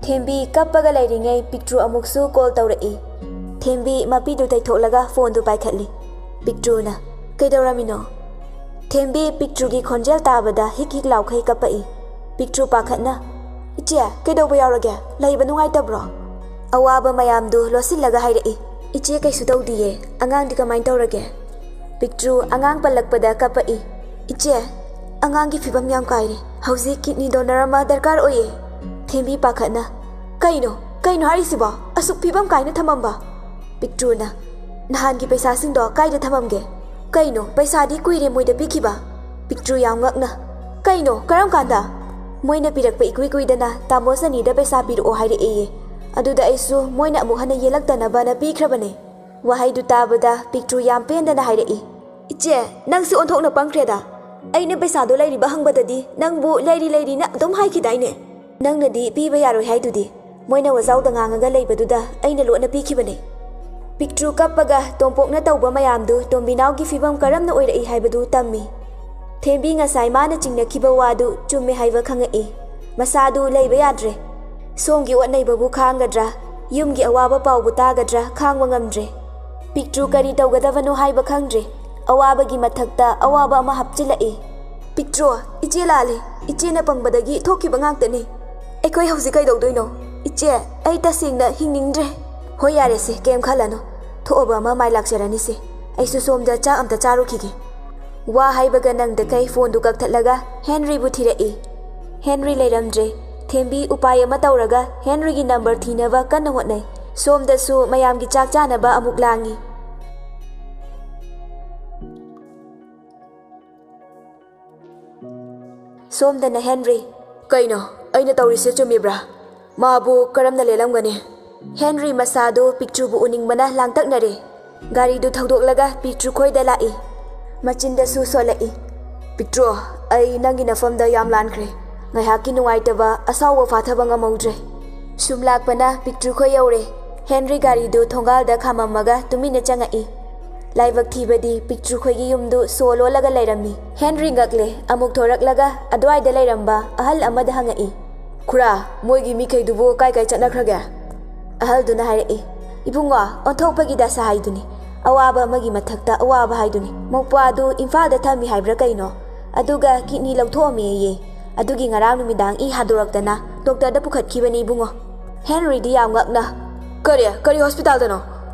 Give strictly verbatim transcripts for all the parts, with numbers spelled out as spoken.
ꯊꯦꯝꯕꯤ ꯀꯞꯄꯒ ꯂꯩꯔꯤꯉꯩ ꯄꯤꯛꯇ꯭ꯔꯨ ꯑꯃꯨꯛꯁꯨ ꯀꯣꯜ ꯇꯧꯔꯛꯏ꯫ ꯊꯦꯝꯕꯤ ꯃꯄꯤꯗꯨ ꯇꯩꯊꯣꯛꯂꯒ ꯐꯣꯟꯗꯨ ꯄꯥꯏꯈꯠꯂꯤ꯫ ꯄꯤꯛꯇ꯭ꯔꯨꯅ, "ꯀꯩꯗꯧꯔꯝꯃꯤꯅꯣ?" ꯊꯦꯝꯕꯤ ꯄꯤꯛꯇ꯭ꯔꯨꯒꯤ ꯈꯣꯟꯖꯦꯜ ꯇꯥꯕꯗ ꯍꯤꯛ ꯍꯤꯛ ꯂꯥꯎꯈꯩ ꯀꯞꯄꯛꯏ꯫ ꯄꯤꯛꯇ꯭ꯔꯨ ꯄꯥꯈꯠꯅ, "ꯏꯆꯦ, ꯀꯩꯗꯧꯕ ꯌꯥꯎꯔꯒꯦ? ꯂꯩꯕ ꯅꯨꯡꯉꯥꯏꯇꯕ꯭ꯔꯣ?" ꯑꯋꯥꯕ ꯃꯌꯥꯝꯗꯨ ꯂꯣꯠꯁꯤꯜꯂꯒ ꯍꯥꯏꯔꯛꯏ꯫ "ꯏꯆꯦ, ꯀꯩꯁꯨ ꯇꯧꯗꯤꯌꯦ꯫ ꯑꯉꯥꯡꯗꯤ ꯀꯃꯥꯏꯅ ꯇꯧꯔꯒꯦ?" ꯄꯤꯛꯇ꯭ꯔꯨ ꯑꯉꯥꯡ ꯄꯜꯂꯛꯄꯗ ꯀꯞꯄꯛꯏ꯫ "ꯏꯆꯦ, ꯑꯉꯥꯡꯒꯤ ꯐꯤꯕꯝ ꯌꯥꯝ ꯀꯥꯏꯔꯦ꯫ ꯍꯧꯖꯤꯛ ꯀꯤꯗꯅꯤ ꯗꯣꯅꯔ ꯑꯃ ꯗꯔꯀꯥꯔ ꯑꯣꯏꯌꯦ꯫" ꯊꯦꯝꯕꯤ ꯄꯥꯈꯠꯅ, "ꯀꯩꯅꯣ? ꯀꯩꯅꯣ ꯍꯥꯏꯔꯤꯁꯤꯕꯣ? ꯑꯁꯨꯛ ꯐꯤꯕꯝ ꯀꯥꯏꯅ ꯊꯝꯃꯝꯕ?" ꯄꯤꯛꯇ꯭ꯔꯨꯅ, "ꯅꯍꯥꯟꯒꯤ ꯄꯩꯁꯥꯁꯤꯡꯗꯣ ꯀꯥꯏꯗ ꯊꯝꯃꯝꯒꯦ?" "ꯀꯩꯅꯣ? ꯄꯩꯁꯥꯗꯤ ꯀꯨꯏꯔꯦ ꯃꯣꯏꯗ ꯄꯤꯈꯤꯕ꯫" ꯄꯤꯛꯇ꯭ꯔꯨ ꯌꯥꯝ ꯉꯛꯅ, "ꯀꯩꯅꯣ? ꯀꯔꯝ ꯀꯥꯟꯗ?" "ꯃꯣꯏꯅ ꯄꯤꯔꯛꯄ ꯏꯀꯨꯏ ꯀꯨꯏꯗꯅ ꯇꯥꯃꯣ ꯁꯅꯤꯗ ꯄꯩꯁꯥ ꯄꯤꯔꯛꯑꯣ ꯍꯥꯏꯔꯛꯑꯦꯌꯦ꯫ ꯑꯗꯨꯗ ꯑꯩꯁꯨ ꯃꯣꯏꯅ ꯑꯃꯨꯛ ꯍꯟꯅ ꯌꯦꯜꯂꯛꯇꯅꯕꯅ ꯄꯤꯈ꯭ꯔꯕꯅꯦ꯫" ꯋꯥꯍꯩꯗꯨ ꯇꯥꯕꯗ ꯄꯤꯛꯇ꯭ꯔꯨ ꯌꯥꯝ ꯄꯦꯟꯗꯅ ꯍꯥꯏꯔꯛꯏ, "ꯏꯆꯦ, ꯅꯪꯁꯨ ꯑꯣꯟꯊꯣꯛꯅ ꯄꯪꯈ꯭ꯔꯦꯗ꯫ ꯑꯩꯅ ꯄꯩꯁꯥꯗꯣ ꯂꯩꯔꯤꯕ ꯍꯪꯕꯗꯗꯤ ꯅꯪꯕꯨ ꯂꯩꯔꯤ ꯂꯩꯔꯤꯅ ꯑꯗꯨꯝ ꯍꯥꯏꯈꯤꯗꯥꯏꯅꯦ? ꯅꯪꯅꯗꯤ ꯄꯤꯕ ꯌꯥꯔꯣꯏ ꯍꯥꯏꯗꯨꯗꯤ꯫ ꯃꯣꯏꯅ ꯋꯥꯖꯥꯎꯗ ꯉꯥꯡꯉꯒ ꯂꯩꯕꯗꯨꯗ ꯑꯩꯅ ꯂꯣꯠꯅ ꯄꯤꯈꯤꯕꯅꯦ꯫" ꯄꯤꯛꯇ꯭ꯔꯨ ꯀꯞꯄꯒ ꯇꯣꯝꯄꯣꯛꯅ ꯇꯧꯕ ꯃꯌꯥꯝꯗꯨ ꯇꯣꯝꯕꯤꯅꯥꯎꯒꯤ ꯐꯤꯕꯝ ꯀꯔꯝꯅ ꯑꯣꯏꯔꯛꯏ ꯍꯥꯏꯕꯗꯨ ꯇꯝꯃꯤ꯫ ꯊꯦꯝꯕꯤ ꯉꯁꯥꯏ ꯃꯥꯅ ꯆꯤꯡꯅꯈꯤꯕ ꯋꯥꯗꯨ ꯆꯨꯝꯃꯦ ꯍꯥꯏꯕ ꯈꯪꯉꯛꯏ꯫ ꯃꯁꯥꯗꯨ ꯂꯩꯕ ꯌꯥꯗ꯭ꯔꯦ꯫ ꯁꯣꯝꯒꯤ ꯑꯣꯠ ꯅꯩꯕꯕꯨ ꯈꯥꯡꯒꯗ꯭ꯔꯥ, ꯌꯨꯝꯒꯤ ꯑꯋꯥꯕ ꯄꯥꯎꯕꯨ ꯇꯥꯒꯗ꯭ꯔꯥ ꯈꯥꯡꯕ ꯉꯝꯗ꯭ꯔꯦ꯫ ꯄꯤꯛꯇ꯭ꯔꯨ ꯀꯔꯤ ꯇꯧꯒꯗꯕꯅꯣ ꯍꯥꯏꯕ ꯈꯪꯗ꯭ꯔꯦ꯫ ꯑꯋꯥꯕꯒꯤ ꯃꯊꯛꯇ ꯑꯋꯥꯕ ꯑꯃ ꯍꯥꯞꯆꯤꯜꯂꯛꯏ꯫ "ꯄꯤꯛꯇ꯭ꯔꯨ, ꯏꯆꯦ ꯂꯥꯜꯂꯦ꯫ ꯏꯆꯦꯅ ꯄꯪꯕꯗꯒꯤ ꯊꯣꯛꯈꯤꯕ ꯉꯥꯛꯇꯅꯤ꯫ ꯑꯩꯈꯣꯏ ꯍꯧꯖꯤꯛ ꯀꯩꯗꯧꯗꯣꯏꯅꯣ? ꯏꯆꯦ, ꯑꯩ ꯇꯁꯦꯡꯅ ꯍꯤꯡꯅꯤꯡꯗ꯭ꯔꯦ꯫" "ꯍꯣꯏ, ꯌꯥꯔꯦꯁꯦ, ꯀꯩꯝ ꯈꯜꯂꯅꯨ꯫ ꯊꯣꯛꯑꯕ ꯑꯃ ꯃꯥꯏ ꯂꯥꯛꯆꯔꯅꯤꯁꯦ꯫ ꯑꯩꯁꯨ ꯁꯣꯝꯗ ꯆꯥꯛ ꯑꯝꯇ ꯆꯥꯔꯨꯈꯤꯒꯦ꯫" ꯋꯥ ꯍꯥꯏꯕꯒ ꯅꯪꯗꯈꯩ ꯐꯣꯟꯗꯨ ꯀꯛꯊꯠꯂꯒ ꯍꯦꯟꯔꯤꯕꯨ ꯊꯤꯔꯛꯏ꯫ ꯍꯦꯟꯔꯤ ꯂꯩꯔꯝꯗ꯭ꯔꯦ꯫ ꯊꯦꯝꯕꯤ ꯎꯄꯥꯏ ꯑꯃ ꯇꯧꯔꯒ ꯍꯦꯟꯔꯤꯒꯤ ꯅꯝꯕꯔ ꯊꯤꯅꯕ ꯀꯟꯅ ꯍꯣꯠꯅꯩ꯫ ꯁꯣꯝꯗꯁꯨ ꯃꯌꯥꯝꯒꯤ ꯆꯥꯛ ꯆꯥꯅꯕ ꯑꯃꯨꯛ ꯂꯥꯡꯉꯤ꯫ ꯁꯣꯝꯗꯅ ꯍꯦꯟꯔꯤ꯫ "ꯀꯩꯅꯣ? ꯑꯩꯅ ꯇꯧꯔꯤꯁꯦ ꯆꯨꯝꯃꯤꯕ꯭ꯔꯥ? ꯃꯥꯕꯨ ꯀꯔꯝꯅ ꯂꯦꯜꯂꯝꯒꯅꯤ?" ꯍꯦꯟꯔꯤ ꯃꯁꯥꯗꯨ ꯄꯤꯛꯇ꯭ꯔꯨꯕꯨ ꯎꯅꯤꯡꯕꯅ ꯂꯥꯡꯇꯛꯅꯔꯦ꯫ ꯒꯥꯔꯤꯗꯨ ꯊꯧꯗꯣꯛꯂꯒ ꯄꯤꯛꯇ꯭ꯔꯨ ꯈꯣꯏꯗ ꯂꯥꯛꯏ꯫ ꯃꯆꯤꯟꯗꯁꯨ ꯁꯣꯜꯂꯛꯏ꯫ "ꯄꯤꯛꯇ꯭ꯔꯨ, ꯑꯩ ꯅꯪꯒꯤ ꯅꯐꯝꯗ ꯌꯥꯝ ꯂꯥꯟꯈ꯭ꯔꯦ꯫ ꯉꯥꯏꯍꯥꯛꯀꯤ ꯅꯨꯡꯉꯥꯏꯇꯕ ꯑꯁꯥꯎꯕ ꯐꯥꯊꯕ ꯉꯝꯍꯧꯗ꯭ꯔꯦ꯫" ꯁꯨꯝ ꯂꯥꯛꯄꯅ ꯄꯤꯛꯇ꯭ꯔꯨ ꯈꯣꯏ ꯌꯧꯔꯦ꯫ ꯍꯦꯟꯔꯤ ꯒꯥꯔꯤꯗꯨ ꯊꯣꯡꯒꯥꯜꯗ ꯈꯥꯝꯃꯝꯃꯒ ꯇꯨꯃꯤꯟꯅ ꯆꯪꯉꯛꯏ꯫ ꯂꯥꯏꯕꯛ ꯊꯤꯕꯗꯤ ꯄꯤꯛꯇ꯭ꯔꯨ ꯈꯣꯏꯒꯤ ꯌꯨꯝꯗꯨ ꯁꯣ ꯂꯣꯜꯂꯒ ꯂꯩꯔꯝꯃꯤ꯫ ꯍꯦꯟꯔꯤ ꯉꯛꯂꯦ꯫ ꯑꯃꯨꯛ ꯊꯣꯔꯛꯂꯒ ꯑꯗꯨꯋꯥꯏꯗ ꯂꯩꯔꯝꯕ ꯑꯍꯜ ꯑꯃꯗ ꯍꯪꯉꯛꯏ꯫ ꯈꯨꯔꯥ, ꯃꯣꯏꯒꯤ ꯃꯤꯈꯩꯗꯨꯕꯨ ꯀꯥꯏ ꯀꯥꯏ ꯆꯠꯅꯈ꯭ꯔꯒꯦ? ꯑꯍꯜꯗꯨꯅ ꯍꯥꯏꯔꯛꯏ, "ꯏꯕꯨꯡꯉꯣ, ꯑꯣꯟꯊꯣꯛꯄꯒꯤ ꯗꯁꯥ ꯍꯥꯏꯗꯨꯅꯤ꯫ ꯑꯋꯥꯕ ꯑꯃꯒꯤ ꯃꯊꯛꯇ ꯑꯋꯥꯕ ꯍꯥꯏꯗꯨꯅꯤ꯫ ꯃꯧꯄ꯭ꯋꯥꯗꯨ ꯏꯝꯐꯥꯜꯗ ꯊꯝꯃꯤ ꯍꯥꯏꯕ꯭ꯔꯥ ꯀꯩꯅꯣ? ꯑꯗꯨꯒ ꯀꯤꯗꯅꯤ ꯂꯧꯊꯣꯛꯑꯝꯃꯦꯌꯦ꯫ ꯑꯗꯨꯒꯤ ꯉꯔꯥꯡ ꯅꯨꯃꯤꯗꯥꯡ ꯏ ꯍꯥꯗꯣꯔꯛꯇꯅ ꯗꯣꯛꯇꯔꯗ ꯄꯨꯈꯠꯈꯤꯕꯅꯤ ꯏꯕꯨꯡꯉꯣ꯫" ꯍꯦꯟꯔꯤꯗꯤ ꯌꯥꯝ ꯉꯛꯅ, "ꯀꯔꯤ? ꯀꯔꯤ ꯍꯣꯁꯄꯤꯇꯥꯜꯗꯅꯣ?"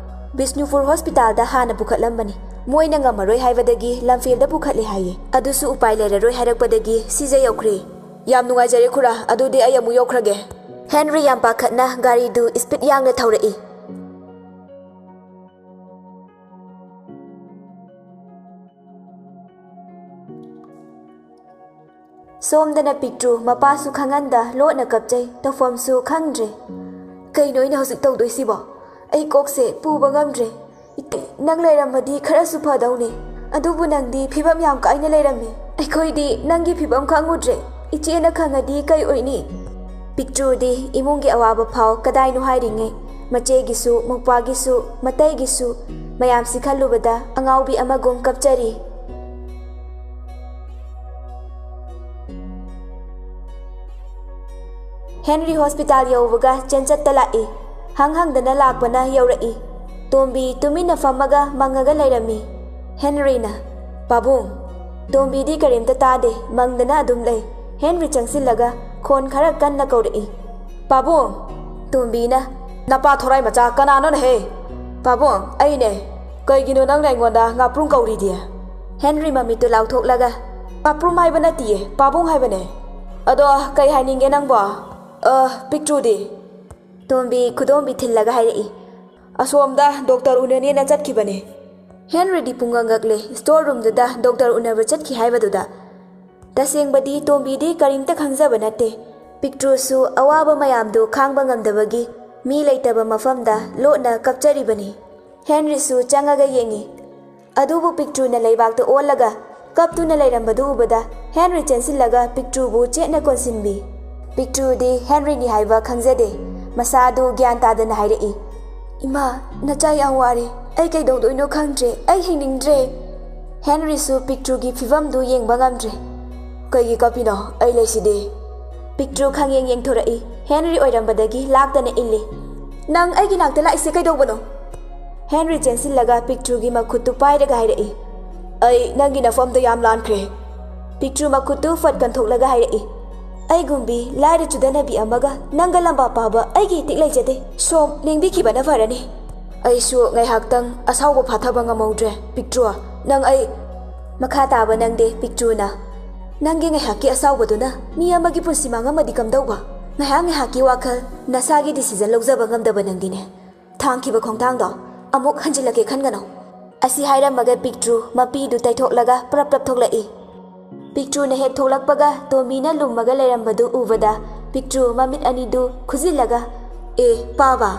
"ꯕꯤꯁꯅꯨꯄꯨꯔ ꯍꯣꯁꯄꯤꯇꯥꯜꯗ ꯍꯥꯟꯅ ꯄꯨꯈꯠꯂꯝꯕꯅꯤ꯫ ꯃꯣꯏꯅ ꯉꯝꯃꯔꯣꯏ ꯍꯥꯏꯕꯗꯒꯤ ꯂꯝꯐꯦꯜꯗ ꯄꯨꯈꯠꯂꯦ ꯍꯥꯏꯌꯦ꯫ ꯑꯗꯨꯁꯨ ꯎꯄꯥꯏ ꯂꯩꯔꯔꯣꯏ ꯍꯥꯏꯔꯛꯄꯗꯒꯤ ꯁꯤꯖ ꯌꯧꯈ꯭ꯔꯦ꯫" "ꯌꯥꯝ ꯅꯨꯡꯉꯥꯏꯖꯔꯦ ꯈꯨꯔꯥ, ꯑꯗꯨꯗꯤ ꯑꯩ ꯑꯃꯨꯛ ꯌꯧꯈ꯭ꯔꯒꯦ꯫" ꯍꯦꯟꯔꯤ ꯌꯥꯝ ꯄꯥꯈꯠꯅ ꯒꯥꯔꯤꯗꯨ ꯁ꯭ꯄꯤꯗ ꯌꯥꯡꯅ ꯊꯧꯔꯛꯏ꯫ ꯁꯣꯝꯗꯅ ꯄꯤꯛꯇ꯭ꯔꯨ ꯃꯄꯥꯁꯨ ꯈꯪꯍꯟꯗ ꯂꯣꯠꯅ ꯀꯞꯆꯩ, ꯇꯧꯐꯝꯁꯨ ꯈꯪꯗ꯭ꯔꯦ꯫ "ꯀꯩꯅꯣ ꯑꯩꯅ ꯍꯧꯖꯤꯛ ꯇꯧꯗꯣꯏꯁꯤꯕꯣ? ꯑꯩ ꯀꯣꯛꯁꯦ ꯄꯨꯕ ꯉꯝꯗ꯭ꯔꯦ꯫ ꯏꯇꯦ, ꯅꯪ ꯂꯩꯔꯝꯃꯗꯤ ꯈꯔꯁꯨ ꯐꯗꯧꯅꯦ꯫ ꯑꯗꯨꯕꯨ ꯅꯪꯗꯤ ꯐꯤꯕꯝ ꯌꯥꯝ ꯀꯥꯏꯅ ꯂꯩꯔꯝꯃꯤ꯫ ꯑꯩꯈꯣꯏꯗꯤ ꯅꯪꯒꯤ ꯐꯤꯕꯝ ꯈꯪꯉꯨꯗ꯭ꯔꯦ꯫ ꯏꯆꯦꯅ ꯈꯪꯉꯗꯤ ꯀꯩ ꯑꯣꯏꯅꯤ?" ꯄꯤꯛꯇ꯭ꯔꯨꯗꯤ ꯏꯃꯨꯡꯒꯤ ꯑꯋꯥꯕ ꯐꯥꯎ ꯀꯗꯥꯏꯅꯣ ꯍꯥꯏꯔꯤꯉꯩ, ꯃꯆꯦꯒꯤꯁꯨ, ꯃꯧꯄ꯭ꯋꯥꯒꯤꯁꯨ, ꯃꯇꯩꯒꯤꯁꯨ, ꯃꯌꯥꯝꯁꯤ ꯈꯜꯂꯨꯕꯗ ꯑꯉꯥꯎꯕꯤ ꯑꯃꯒꯨꯝ ꯀꯞꯆꯔꯤ꯫ ꯍꯦꯟꯔꯤ ꯍꯣꯁꯄꯤꯇꯥꯜ ꯌꯧꯕꯒ ꯆꯦꯟꯆꯠꯇ ꯂꯥꯛꯏ꯫ ꯍꯪ ꯍꯪꯗꯅ ꯂꯥꯛꯄꯅ ꯌꯧꯔꯛꯏ꯫ ꯇꯣꯝꯕꯤ ꯇꯨꯃꯤꯟꯅ ꯐꯝꯃꯒ ꯃꯪꯉꯒ ꯂꯩꯔꯝꯃꯤ꯫ ꯍꯦꯟꯔꯤꯅ, "ꯄꯥꯕꯨꯡ!" ꯇꯣꯝꯕꯤꯗꯤ ꯀꯔꯤꯝꯇ ꯇꯥꯗꯦ, ꯃꯪꯗꯅ ꯑꯗꯨꯝ ꯂꯩ꯫ ꯍꯦꯟꯔꯤ ꯆꯪꯁꯤꯜꯂꯒ ꯈꯣꯟ ꯈꯔ ꯀꯟꯅ ꯀꯧꯔꯛꯏ, "ꯄꯥꯕꯨꯡ!" ꯇꯣꯝꯕꯤꯅ, "ꯅꯄꯥ ꯊꯣꯔꯥꯏ ꯃꯆꯥ ꯀꯅꯥꯅꯣꯅꯦꯍꯦ?" "ꯄꯥꯕꯨꯡ, ꯑꯩꯅꯦ꯫ ꯀꯩꯒꯤꯅꯣ ꯅꯪꯅ ꯑꯩꯉꯣꯟꯗ ꯉꯥꯄ꯭ꯔꯨꯝ ꯀꯧꯔꯤꯗꯤ?" ꯍꯦꯟꯔꯤ ꯃꯃꯤꯠꯇꯨ ꯂꯥꯎꯊꯣꯛꯂꯒ, "ꯉꯥꯄ꯭ꯔꯨꯝ ꯍꯥꯏꯕ ꯅꯠꯇꯤꯌꯦ, ꯄꯥꯕꯨꯡ ꯍꯥꯏꯕꯅꯦ꯫ ꯑꯗꯣ ꯀꯩ ꯍꯥꯏꯅꯤꯡꯒꯦ ꯅꯪꯕꯣ? ꯑ, ꯄꯤꯛꯇ꯭ꯔꯨꯗꯤ?" ꯇꯣꯝꯕꯤ ꯈꯨꯗꯣꯝꯕꯤ ꯊꯤꯜꯂꯒ ꯍꯥꯏꯔꯛꯏ, "ꯑꯁꯣꯝꯗ ꯗꯣꯛꯇꯔ ꯎꯅꯅꯦꯅ ꯆꯠꯈꯤꯕꯅꯦ꯫" ꯍꯦꯟꯔꯤꯗꯤ ꯄꯨꯡꯉꯛ ꯉꯛꯂꯦ, ꯁ꯭ꯇꯣꯔ ꯔꯨꯝꯗꯨꯗ ꯗꯣꯛꯇꯔ ꯎꯅꯕ ꯆꯠꯈꯤ ꯍꯥꯏꯕꯗꯨꯗ꯫ ꯇꯁꯦꯡꯕꯗꯤ ꯇꯣꯝꯕꯤꯗꯤ ꯀꯔꯤꯝꯇ ꯈꯪꯖꯕ ꯅꯠꯇꯦ꯫ ꯄꯤꯛꯇ꯭ꯔꯨꯁꯨ ꯑꯋꯥꯕ ꯃꯌꯥꯝꯗꯨ ꯈꯥꯡꯕ ꯉꯝꯗꯕꯒꯤ ꯃꯤ ꯂꯩꯇꯕ ꯃꯐꯝꯗ ꯂꯣꯠꯅ ꯀꯞꯆꯔꯤꯕꯅꯤ꯫ ꯍꯦꯟꯔꯤꯁꯨ ꯆꯪꯉꯒ ꯌꯦꯡꯉꯤ꯫ ꯑꯗꯨꯕꯨ ꯄꯤꯛꯇ꯭ꯔꯨꯅ ꯂꯩꯕꯥꯛꯇ ꯑꯣꯜꯂꯒ ꯀꯞꯇꯨꯅ ꯂꯩꯔꯝꯕꯗꯨ ꯎꯕꯗ ꯍꯦꯟꯔꯤ ꯆꯦꯟꯁꯤꯜꯂꯒ ꯄꯤꯛꯇ꯭ꯔꯨꯕꯨ ꯆꯦꯠꯅ ꯀꯣꯟꯁꯤꯟꯕꯤ꯫ ꯄꯤꯛꯇ꯭ꯔꯨꯗꯤ ꯍꯦꯟꯔꯤꯅꯤ ꯍꯥꯏꯕ ꯈꯪꯖꯗꯦ꯫ ꯃꯁꯥꯗꯨ ꯒ꯭ꯌꯥꯟ ꯇꯥꯗꯅ ꯍꯥꯏꯔꯛꯏ, "ꯏꯃꯥ, ꯅꯆꯥ ꯌꯥꯝ ꯋꯥꯔꯦ꯫ ꯑꯩ ꯀꯩꯗꯧꯗꯣꯏꯅꯣ ꯈꯪꯗ꯭ꯔꯦ꯫ ꯑꯩ ꯍꯤꯡꯅꯤꯡꯗ꯭ꯔꯦ꯫" ꯍꯦꯟꯔꯤꯁꯨ ꯄꯤꯛꯇ꯭ꯔꯨꯒꯤ ꯐꯤꯕꯝꯗꯨ ꯌꯦꯡꯕ ꯉꯝꯗ꯭ꯔꯦ꯫ "ꯀꯩꯒꯤ ꯀꯞꯄꯤꯅꯣ? ꯑꯩ ꯂꯩꯁꯤꯗꯤ꯫" ꯄꯤꯛꯇ꯭ꯔꯨ ꯈꯪꯌꯦꯡ ꯌꯦꯡꯊꯣꯔꯛꯏ꯫ ꯍꯦꯟꯔꯤ ꯑꯣꯏꯔꯝꯕꯗꯒꯤ ꯂꯥꯛꯇꯅ ꯏꯜꯂꯤ꯫ "ꯅꯪ ꯑꯩꯒꯤ ꯅꯥꯛꯇ ꯂꯥꯛꯏꯁꯦ ꯀꯩꯗꯧꯕꯅꯣ?" ꯍꯦꯟꯔꯤ ꯆꯦꯟꯁꯤꯜꯂꯒ ꯄꯤꯛꯇ꯭ꯔꯨꯒꯤ ꯃꯈꯨꯠꯇꯨ ꯄꯥꯏꯔꯒ ꯍꯥꯏꯔꯛꯏ꯫ "ꯑꯩ ꯅꯪꯒꯤ ꯅꯐꯝꯗ ꯌꯥꯝ ꯂꯥꯟꯈ꯭ꯔꯦ꯫" ꯄꯤꯛꯇ꯭ꯔꯨ ꯃꯈꯨꯠꯇꯨ ꯐꯠ ꯀꯟꯊꯣꯛꯂꯒ ꯍꯥꯏꯔꯛꯏ꯫ "ꯑꯩꯒꯨꯝꯕꯤ ꯂꯥꯏꯔ ꯆꯨꯗꯅꯕꯤ ꯑꯃꯒ ꯅꯪꯒ ꯂꯝꯕꯥ ꯄꯥꯕ ꯑꯩꯒꯤ ꯏꯇꯤꯛ ꯂꯩꯖꯗꯦ꯫ ꯁꯣꯝ ꯂꯦꯡꯕꯤꯈꯤꯕꯅ ꯐꯔꯅꯤ꯫" ꯑꯩꯁꯨ ꯉꯥꯏꯍꯥꯛꯇꯪ ꯑꯁꯥꯎꯕ ꯐꯥꯊꯕ ꯉꯝꯍꯧꯗ꯭ꯔꯦ꯫ "ꯄꯤꯛꯇ꯭ꯔꯨ, ꯅꯪ ꯑꯩ..." ꯃꯈꯥ ꯇꯥꯕ ꯅꯪꯗꯦ, ꯄꯤꯛꯇ꯭ꯔꯨꯅ꯫ "ꯅꯪꯒꯤ ꯉꯥꯏꯍꯥꯛꯀꯤ ꯑꯁꯥꯎꯕꯗꯨꯅ ꯃꯤ ꯑꯃꯒꯤ ꯄꯨꯟꯁꯤ ꯃꯥꯡꯉꯝꯃꯗꯤ ꯀꯝꯗꯧꯕ? ꯉꯥꯏꯍꯥꯛ ꯉꯥꯏꯍꯥꯛꯀꯤ ꯋꯥꯈꯜ, ꯅꯁꯥꯒꯤ decision ꯂꯧꯖꯕ ꯉꯝꯗꯕ ꯅꯪꯗꯤꯅꯦ꯫ ꯊꯥꯡꯈꯤꯕ ꯈꯣꯡꯊꯥꯡꯗꯣ ꯑꯃꯨꯛ ꯍꯟꯖꯤꯜꯂꯛꯀꯦ ꯈꯟꯒꯅꯨ꯫" ꯑꯁꯤ ꯍꯥꯏꯔꯝꯃꯒ ꯄꯤꯛꯇ꯭ꯔꯨ ꯃꯄꯤꯗꯨ ꯇꯩꯊꯣꯛꯂꯒ ꯄ꯭ꯔꯞ ꯄ꯭ꯔꯞ ꯊꯣꯛꯂꯛꯏ꯫ ꯄꯤꯛꯇ꯭ꯔꯨꯅ ꯍꯦꯛ ꯊꯣꯛꯂꯛꯄꯒ ꯇꯣꯝꯕꯤꯅ ꯂꯨꯝꯃꯒ ꯂꯩꯔꯝꯕꯗꯨ ꯎꯕꯗ ꯄꯤꯛꯇ꯭ꯔꯨ ꯃꯃꯤꯠ ꯑꯅꯤꯗꯨ ꯈꯨꯖꯤꯜꯂꯒ, "ꯑꯦ, ꯄꯥꯕ꯫"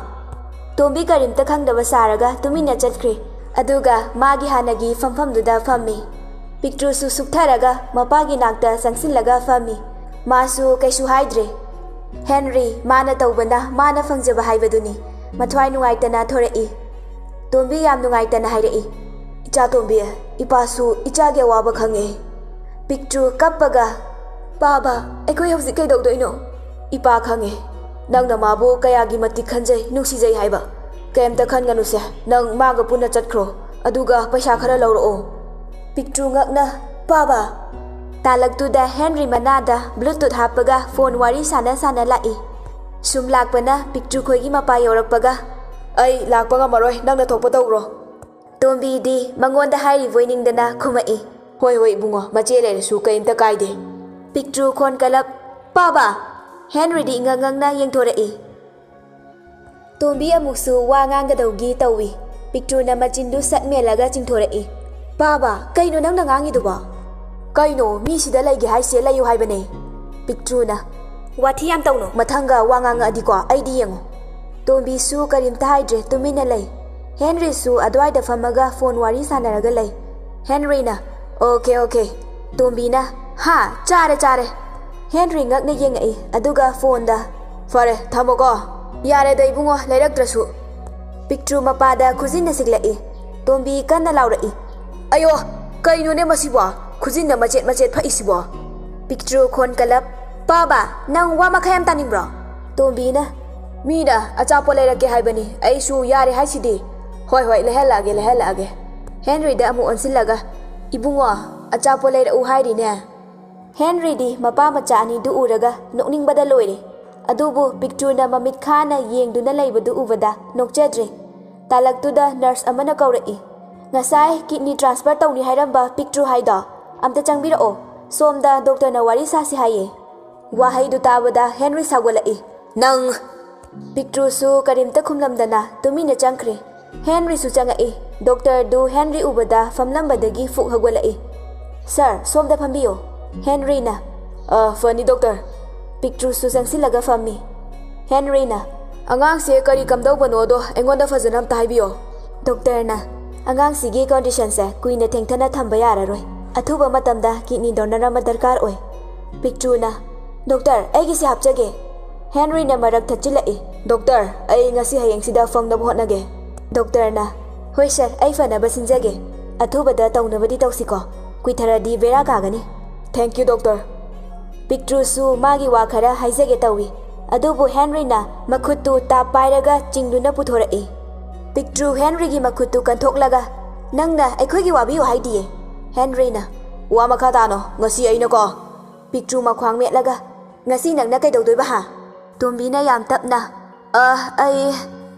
ꯇꯣꯝꯕꯤ ꯀꯔꯤꯝꯇ ꯈꯪꯗꯕ ꯁꯥꯔꯒ ꯇꯨꯃꯤꯟꯅ ꯆꯠꯈ꯭ꯔꯦ꯫ ꯑꯗꯨꯒ ꯃꯥꯒꯤ ꯍꯥꯟꯅꯒꯤ ꯐꯝꯐꯝꯗꯨꯗ ꯐꯝꯃꯤ꯫ ꯄꯤꯛꯇ꯭ꯔꯨꯁꯨ ꯁꯨꯛꯊꯔꯒ ꯃꯄꯥꯒꯤ ꯅꯥꯛꯇ ꯆꯪꯁꯤꯜꯂꯒ ꯐꯝꯃꯤ꯫ ꯃꯥꯁꯨ ꯀꯩꯁꯨ ꯍꯥꯏꯗ꯭ꯔꯦ꯫ ꯍꯦꯟꯔꯤ, ꯃꯥꯅ ꯇꯧꯕꯅ ꯃꯥꯅ ꯐꯪꯖꯕ ꯍꯥꯏꯕꯗꯨꯅꯤ꯫ ꯃꯊ꯭ꯋꯥꯏ ꯅꯨꯡꯉꯥꯏꯇꯅ ꯊꯣꯔꯛꯏ꯫ ꯇꯣꯝꯕꯤ ꯌꯥꯝ ꯅꯨꯡꯉꯥꯏꯇꯅ ꯍꯥꯏꯔꯛꯏ, "ꯏꯆꯥ ꯇꯣꯝꯕꯤ, ꯏꯄꯥꯁꯨ ꯏꯆꯥꯒꯤ ꯑꯋꯥꯕ ꯈꯪꯉꯦ꯫" ꯄꯤꯛꯇ꯭ꯔꯨ ꯀꯞꯄꯒ, "ꯄꯥꯕ, ꯑꯩꯈꯣꯏ ꯍꯧꯖꯤꯛ ꯀꯩꯗꯧꯗꯣꯏꯅꯣ?" "ꯏꯄꯥ ꯈꯪꯉꯦ, ꯅꯪꯅ ꯃꯥꯕꯨ ꯀꯌꯥꯒꯤ ꯃꯇꯤꯛ ꯈꯟꯖꯩ, ꯅꯨꯡꯁꯤꯖꯩ ꯍꯥꯏꯕ꯫ ꯀꯩꯝꯇ ꯈꯟꯒꯅꯨꯁꯦ, ꯅꯪ ꯃꯥꯒ ꯄꯨꯟꯅ ꯆꯠꯈ꯭ꯔꯣ, ꯑꯗꯨꯒ ꯄꯩꯁꯥ ꯈꯔ ꯂꯧꯔꯛꯑꯣ꯫" ꯄꯤꯛꯇ꯭ꯔꯨ ꯉꯛꯅ, "ꯄꯥꯕ!" ꯇꯥꯂꯛꯇꯨꯗ ꯍꯦꯟꯔꯤ ꯃꯅꯥꯗ Bluetooth ꯍꯥꯞꯄꯒ ꯐꯣꯟ ꯋꯥꯔꯤ ꯁꯥꯟꯅ ꯁꯥꯟꯅ ꯂꯥꯛꯏ꯫ ꯁꯨꯝ ꯂꯥꯛꯄꯅ ꯄꯤꯛꯇ꯭ꯔꯨ ꯈꯣꯏꯒꯤ ꯃꯄꯥ ꯌꯧꯔꯛꯄꯒ, "ꯑꯩ ꯂꯥꯛꯄ ꯉꯝꯃꯔꯣꯏ, ꯅꯪꯅ ꯊꯣꯛꯄ ꯇꯧꯔꯣ꯫" ꯇꯣꯝꯕꯤꯗꯤ ꯃꯉꯣꯟꯗ ꯍꯥꯏꯔꯤꯕꯣꯏ ꯅꯤꯡꯗꯅ ꯈꯨꯝꯃꯛꯏ꯫ "ꯍꯣꯏ, ꯍꯣꯏ, ꯏꯕꯨꯡꯉꯣ, ꯃꯆꯦ ꯂꯩꯔꯁꯨ ꯀꯩꯝꯇ ꯀꯥꯏꯗꯦ꯫" ꯄꯤꯛꯇ꯭ꯔꯨ ꯈꯣꯟ ꯀꯂꯞ, "ꯄꯥꯕ!" ꯍꯦꯟꯔꯤꯗꯤ ꯏꯉꯛ ꯉꯛꯅ ꯌꯦꯡꯊꯣꯔꯛꯏ꯫ ꯇꯣꯝꯕꯤ ꯑꯃꯨꯛꯁꯨ ꯋꯥ ꯉꯥꯡꯒꯗꯧꯒꯤ ꯇꯧꯏ꯫ ꯄꯤꯛꯇ꯭ꯔꯨꯅ ꯃꯆꯤꯟꯗꯨ ꯁꯠ ꯃꯦꯜꯂꯒ ꯆꯤꯡꯊꯣꯔꯛꯏ꯫ "ꯄꯥꯕ, ꯀꯩꯅꯣ ꯅꯪꯅ ꯉꯥꯡꯉꯤꯗꯨꯕꯣ?" "ꯀꯩꯅꯣ, ꯃꯤ ꯁꯤꯗ ꯂꯩꯒꯦ ꯍꯥꯏꯁꯦ, ꯂꯩꯌꯨ ꯍꯥꯏꯕꯅꯦ꯫" ꯄꯤꯛꯇ꯭ꯔꯨꯅ, "ꯋꯥꯊꯤ ꯌꯥꯝ ꯇꯧꯅꯨ, ꯃꯊꯪꯒ ꯋꯥ ꯉꯥꯡꯉꯛꯑꯗꯤꯀꯣ, ꯑꯩꯗꯤ ꯌꯦꯡꯉꯨ꯫" ꯇꯣꯝꯕꯤꯁꯨ ꯀꯔꯤꯝꯇ ꯍꯥꯏꯗ꯭ꯔꯦ, ꯇꯨꯃꯤꯟꯅ ꯂꯩ꯫ ꯍꯦꯟꯔꯤꯁꯨ ꯑꯗꯨꯋꯥꯏꯗ ꯐꯝꯃꯒ ꯐꯣꯟ ꯋꯥꯔꯤ ꯁꯥꯟꯅꯔꯒ ꯂꯩ꯫ ꯍꯦꯟꯔꯤꯅ, "ꯑꯣꯀꯦ, ꯑꯣꯀꯦ꯫" ꯇꯣꯝꯕꯤꯅ, "ꯍꯥ, ꯆꯥꯔꯦ, ꯆꯥꯔꯦ꯫" ꯍꯦꯟꯔꯤ ꯉꯛꯅ ꯌꯦꯡꯉꯛꯏ, ꯑꯗꯨꯒ ꯐꯣꯟꯗ, "ꯐꯔꯦ, ꯊꯝꯃꯣꯀꯣ꯫ ꯌꯥꯔꯦꯗ ꯏꯕꯨꯡꯉꯣ, ꯂꯩꯔꯛꯇ꯭ꯔꯁꯨ꯫" ꯄꯤꯛꯇ꯭ꯔꯨ ꯃꯄꯥꯗ ꯈꯨꯖꯤꯟꯅ ꯁꯤꯛꯂꯛꯏ꯫ ꯇꯣꯝꯕꯤ ꯀꯟꯅ ꯂꯥꯎꯔꯛꯏ, "ꯑꯌꯣ, ꯀꯩꯅꯣꯅꯦ ꯃꯁꯤꯕꯣ? ꯈꯨꯖꯤꯟꯅ ꯃꯆꯦꯠ ꯃꯆꯦꯠ ꯐꯛꯏꯁꯤꯕꯣ?" ꯄꯤꯛꯇ꯭ꯔꯨ ꯈꯣꯟ ꯀꯂꯞ, "ꯄꯥꯕ, ꯅꯪ ꯋꯥ ꯃꯈꯥ ꯌꯥꯝ ꯇꯥꯅꯤꯡꯕ꯭ꯔꯣ?" ꯇꯣꯝꯕꯤꯅ, "ꯃꯤꯅ ꯑꯆꯥꯄꯣꯠ ꯂꯩꯔꯛꯀꯦ ꯍꯥꯏꯕꯅꯤ, ꯑꯩꯁꯨ ꯌꯥꯔꯦ ꯍꯥꯏꯁꯤꯗꯤ꯫ ꯍꯣꯏ, ꯍꯣꯏ, ꯂꯩꯍꯜꯂꯛꯑꯒꯦ, ꯂꯩꯍꯜꯂꯛꯑꯒꯦ꯫" ꯍꯦꯟꯔꯤꯗ ꯑꯃꯨꯛ ꯑꯣꯟꯁꯤꯜꯂꯒ, "ꯏꯕꯨꯡꯉꯣ, ꯑꯆꯥꯄꯣꯠ ꯂꯩꯔꯛꯎ ꯍꯥꯏꯔꯤꯅꯦ?" ꯍꯦꯟꯔꯤꯗꯤ ꯃꯄꯥ ꯃꯆꯥ ꯑꯅꯤꯗꯨ ꯎꯔꯒ ꯅꯣꯛꯅꯤꯡꯕꯗ ꯂꯣꯏꯔꯦ꯫ ꯑꯗꯨꯕꯨ ꯄꯤꯛꯇ꯭ꯔꯨꯅ ꯃꯃꯤꯠ ꯈꯥꯅ ꯌꯦꯡꯗꯨꯅ ꯂꯩꯕꯗꯨ ꯎꯕꯗ ꯅꯣꯛꯆꯗ꯭ꯔꯦ꯫ ꯇꯥꯂꯛꯇꯨꯗ ꯅꯔꯁ ꯑꯃꯅ ꯀꯧꯔꯛꯏ, "ꯉꯁꯥꯏ ꯀꯤꯗꯅꯤ ꯇ꯭ꯔꯥꯟꯁꯐꯔ ꯇꯧꯅꯤ ꯍꯥꯏꯔꯝꯕ ꯄꯤꯛꯇ꯭ꯔꯨ ꯍꯥꯏꯗꯣ, ꯑꯝꯇ ꯆꯪꯕꯤꯔꯛꯑꯣ, ꯁꯣꯝꯗ ꯗꯣꯛꯇꯔꯅ ꯋꯥꯔꯤ ꯁꯥꯁꯤ ꯍꯥꯏꯌꯦ꯫" ꯋꯥꯍꯩꯗꯨ ꯇꯥꯕꯗ ꯍꯦꯟꯔꯤ ꯁꯥꯎꯒꯠꯂꯛꯏ, "ꯅꯪ!" ꯄꯤꯛꯇ꯭ꯔꯨꯁꯨ ꯀꯔꯤꯝꯇ ꯈꯨꯝꯂꯝꯗꯅ ꯇꯨꯃꯤꯟꯅ ꯆꯪꯈ꯭ꯔꯦ꯫ ꯍꯦꯟꯔꯤꯁꯨ ꯆꯪꯉꯛꯏ꯫ ꯗꯣꯛꯇꯔꯗꯨ ꯍꯦꯟꯔꯤ ꯎꯕꯗ ꯐꯝꯂꯝꯕꯗꯒꯤ ꯐꯨꯛ ꯍꯧꯒꯠꯂꯛꯏ꯫ "ꯁꯥꯔ, ꯁꯣꯝꯗ ꯐꯝꯕꯤꯌꯨ꯫" ꯍꯦꯟꯔꯤꯅ, "ꯑ, ꯐꯅꯤ ꯗꯣꯛꯇꯔ꯫" ꯄꯤꯛꯇ꯭ꯔꯨꯁꯨ ꯆꯪꯁꯤꯜꯂꯒ ꯐꯝꯃꯤ꯫ ꯍꯦꯟꯔꯤꯅ, "ꯑꯉꯥꯡꯁꯦ ꯀꯔꯤ ꯀꯝꯗꯧꯕꯅꯣꯗꯣ ꯑꯩꯉꯣꯟꯗ ꯐꯖꯅ ꯑꯝꯇ ꯍꯥꯏꯕꯤꯌꯣ꯫" ꯗꯣꯛꯇꯔꯅ, "ꯑꯉꯥꯡꯁꯤꯒꯤ ꯀꯣꯟꯗꯤꯁꯟꯁꯦ ꯀꯨꯏꯅ ꯊꯦꯡꯊꯅ ꯊꯝꯕ ꯌꯥꯔꯔꯣꯏ꯫ ꯑꯊꯨꯕ ꯃꯇꯝꯗ ꯀꯤꯗꯅꯤ ꯗꯣꯅꯔ ꯑꯃ ꯗꯔꯀꯥꯔ ꯑꯣꯏ꯫" ꯄꯤꯛꯇ꯭ꯔꯨꯅ, "ꯗꯣꯛꯇꯔ, ꯑꯩꯒꯤꯁꯦ ꯍꯥꯞꯆꯒꯦ꯫" ꯍꯦꯟꯔꯤꯅ ꯃꯔꯛ ꯊꯠꯆꯤꯜꯂꯛꯏ꯫ "ꯗꯣꯛꯇꯔ, ꯑꯩ ꯉꯁꯤ ꯍꯌꯦꯡꯁꯤꯗ ꯐꯪꯅꯕ ꯍꯣꯠꯅꯒꯦ꯫" ꯗꯣꯛꯇꯔꯅ, "ꯍꯣꯏ ꯁꯥꯔ, ꯑꯩ ꯐꯅꯕ ꯁꯤꯟꯖꯒꯦ꯫ ꯑꯊꯨꯕꯗ ꯇꯧꯅꯕꯗꯤ ꯇꯧꯁꯤꯀꯣ꯫ ꯀꯨꯏꯊꯔꯗꯤ ꯕꯦꯔꯥ ꯀꯥꯒꯅꯤ꯫" "Thank you doctor." ꯄꯤꯛꯇ꯭ꯔꯨꯁꯨ ꯃꯥꯒꯤ ꯋꯥ ꯈꯔ ꯍꯥꯏꯖꯒꯦ ꯇꯧꯏ꯫ ꯑꯗꯨꯕꯨ ꯍꯦꯟꯔꯤꯅ ꯃꯈꯨꯠꯇꯨ ꯇꯥꯞ ꯄꯥꯏꯔꯒ ꯆꯤꯡꯗꯨꯅ ꯄꯨꯊꯣꯔꯛꯏ꯫ ꯄꯤꯛꯇ꯭ꯔꯨ ꯍꯦꯟꯔꯤꯒꯤ ꯃꯈꯨꯠꯇꯨ ꯀꯟꯊꯣꯛꯂꯒ, "ꯅꯪꯅ ꯑꯩꯈꯣꯏꯒꯤ ꯋꯥꯕꯤꯌꯨ ꯍꯥꯏꯗꯤꯌꯦ꯫" ꯍꯦꯟꯔꯤꯅ, "ꯋꯥ ꯃꯈꯥ ꯇꯥꯅꯣ, ꯉꯁꯤ ꯑꯩꯅꯀꯣ꯫" ꯄꯤꯛꯇ꯭ꯔꯨ ꯃꯈ꯭ꯋꯥꯡ ꯃꯦꯠꯂꯒ, "ꯉꯁꯤ ꯅꯪꯅ ꯀꯩꯗꯧꯗꯣꯏꯕ ꯍꯥ?" ꯇꯣꯝꯕꯤꯅ ꯌꯥꯝ ꯇꯞꯅ, "ꯑ, ꯑꯩ꯫"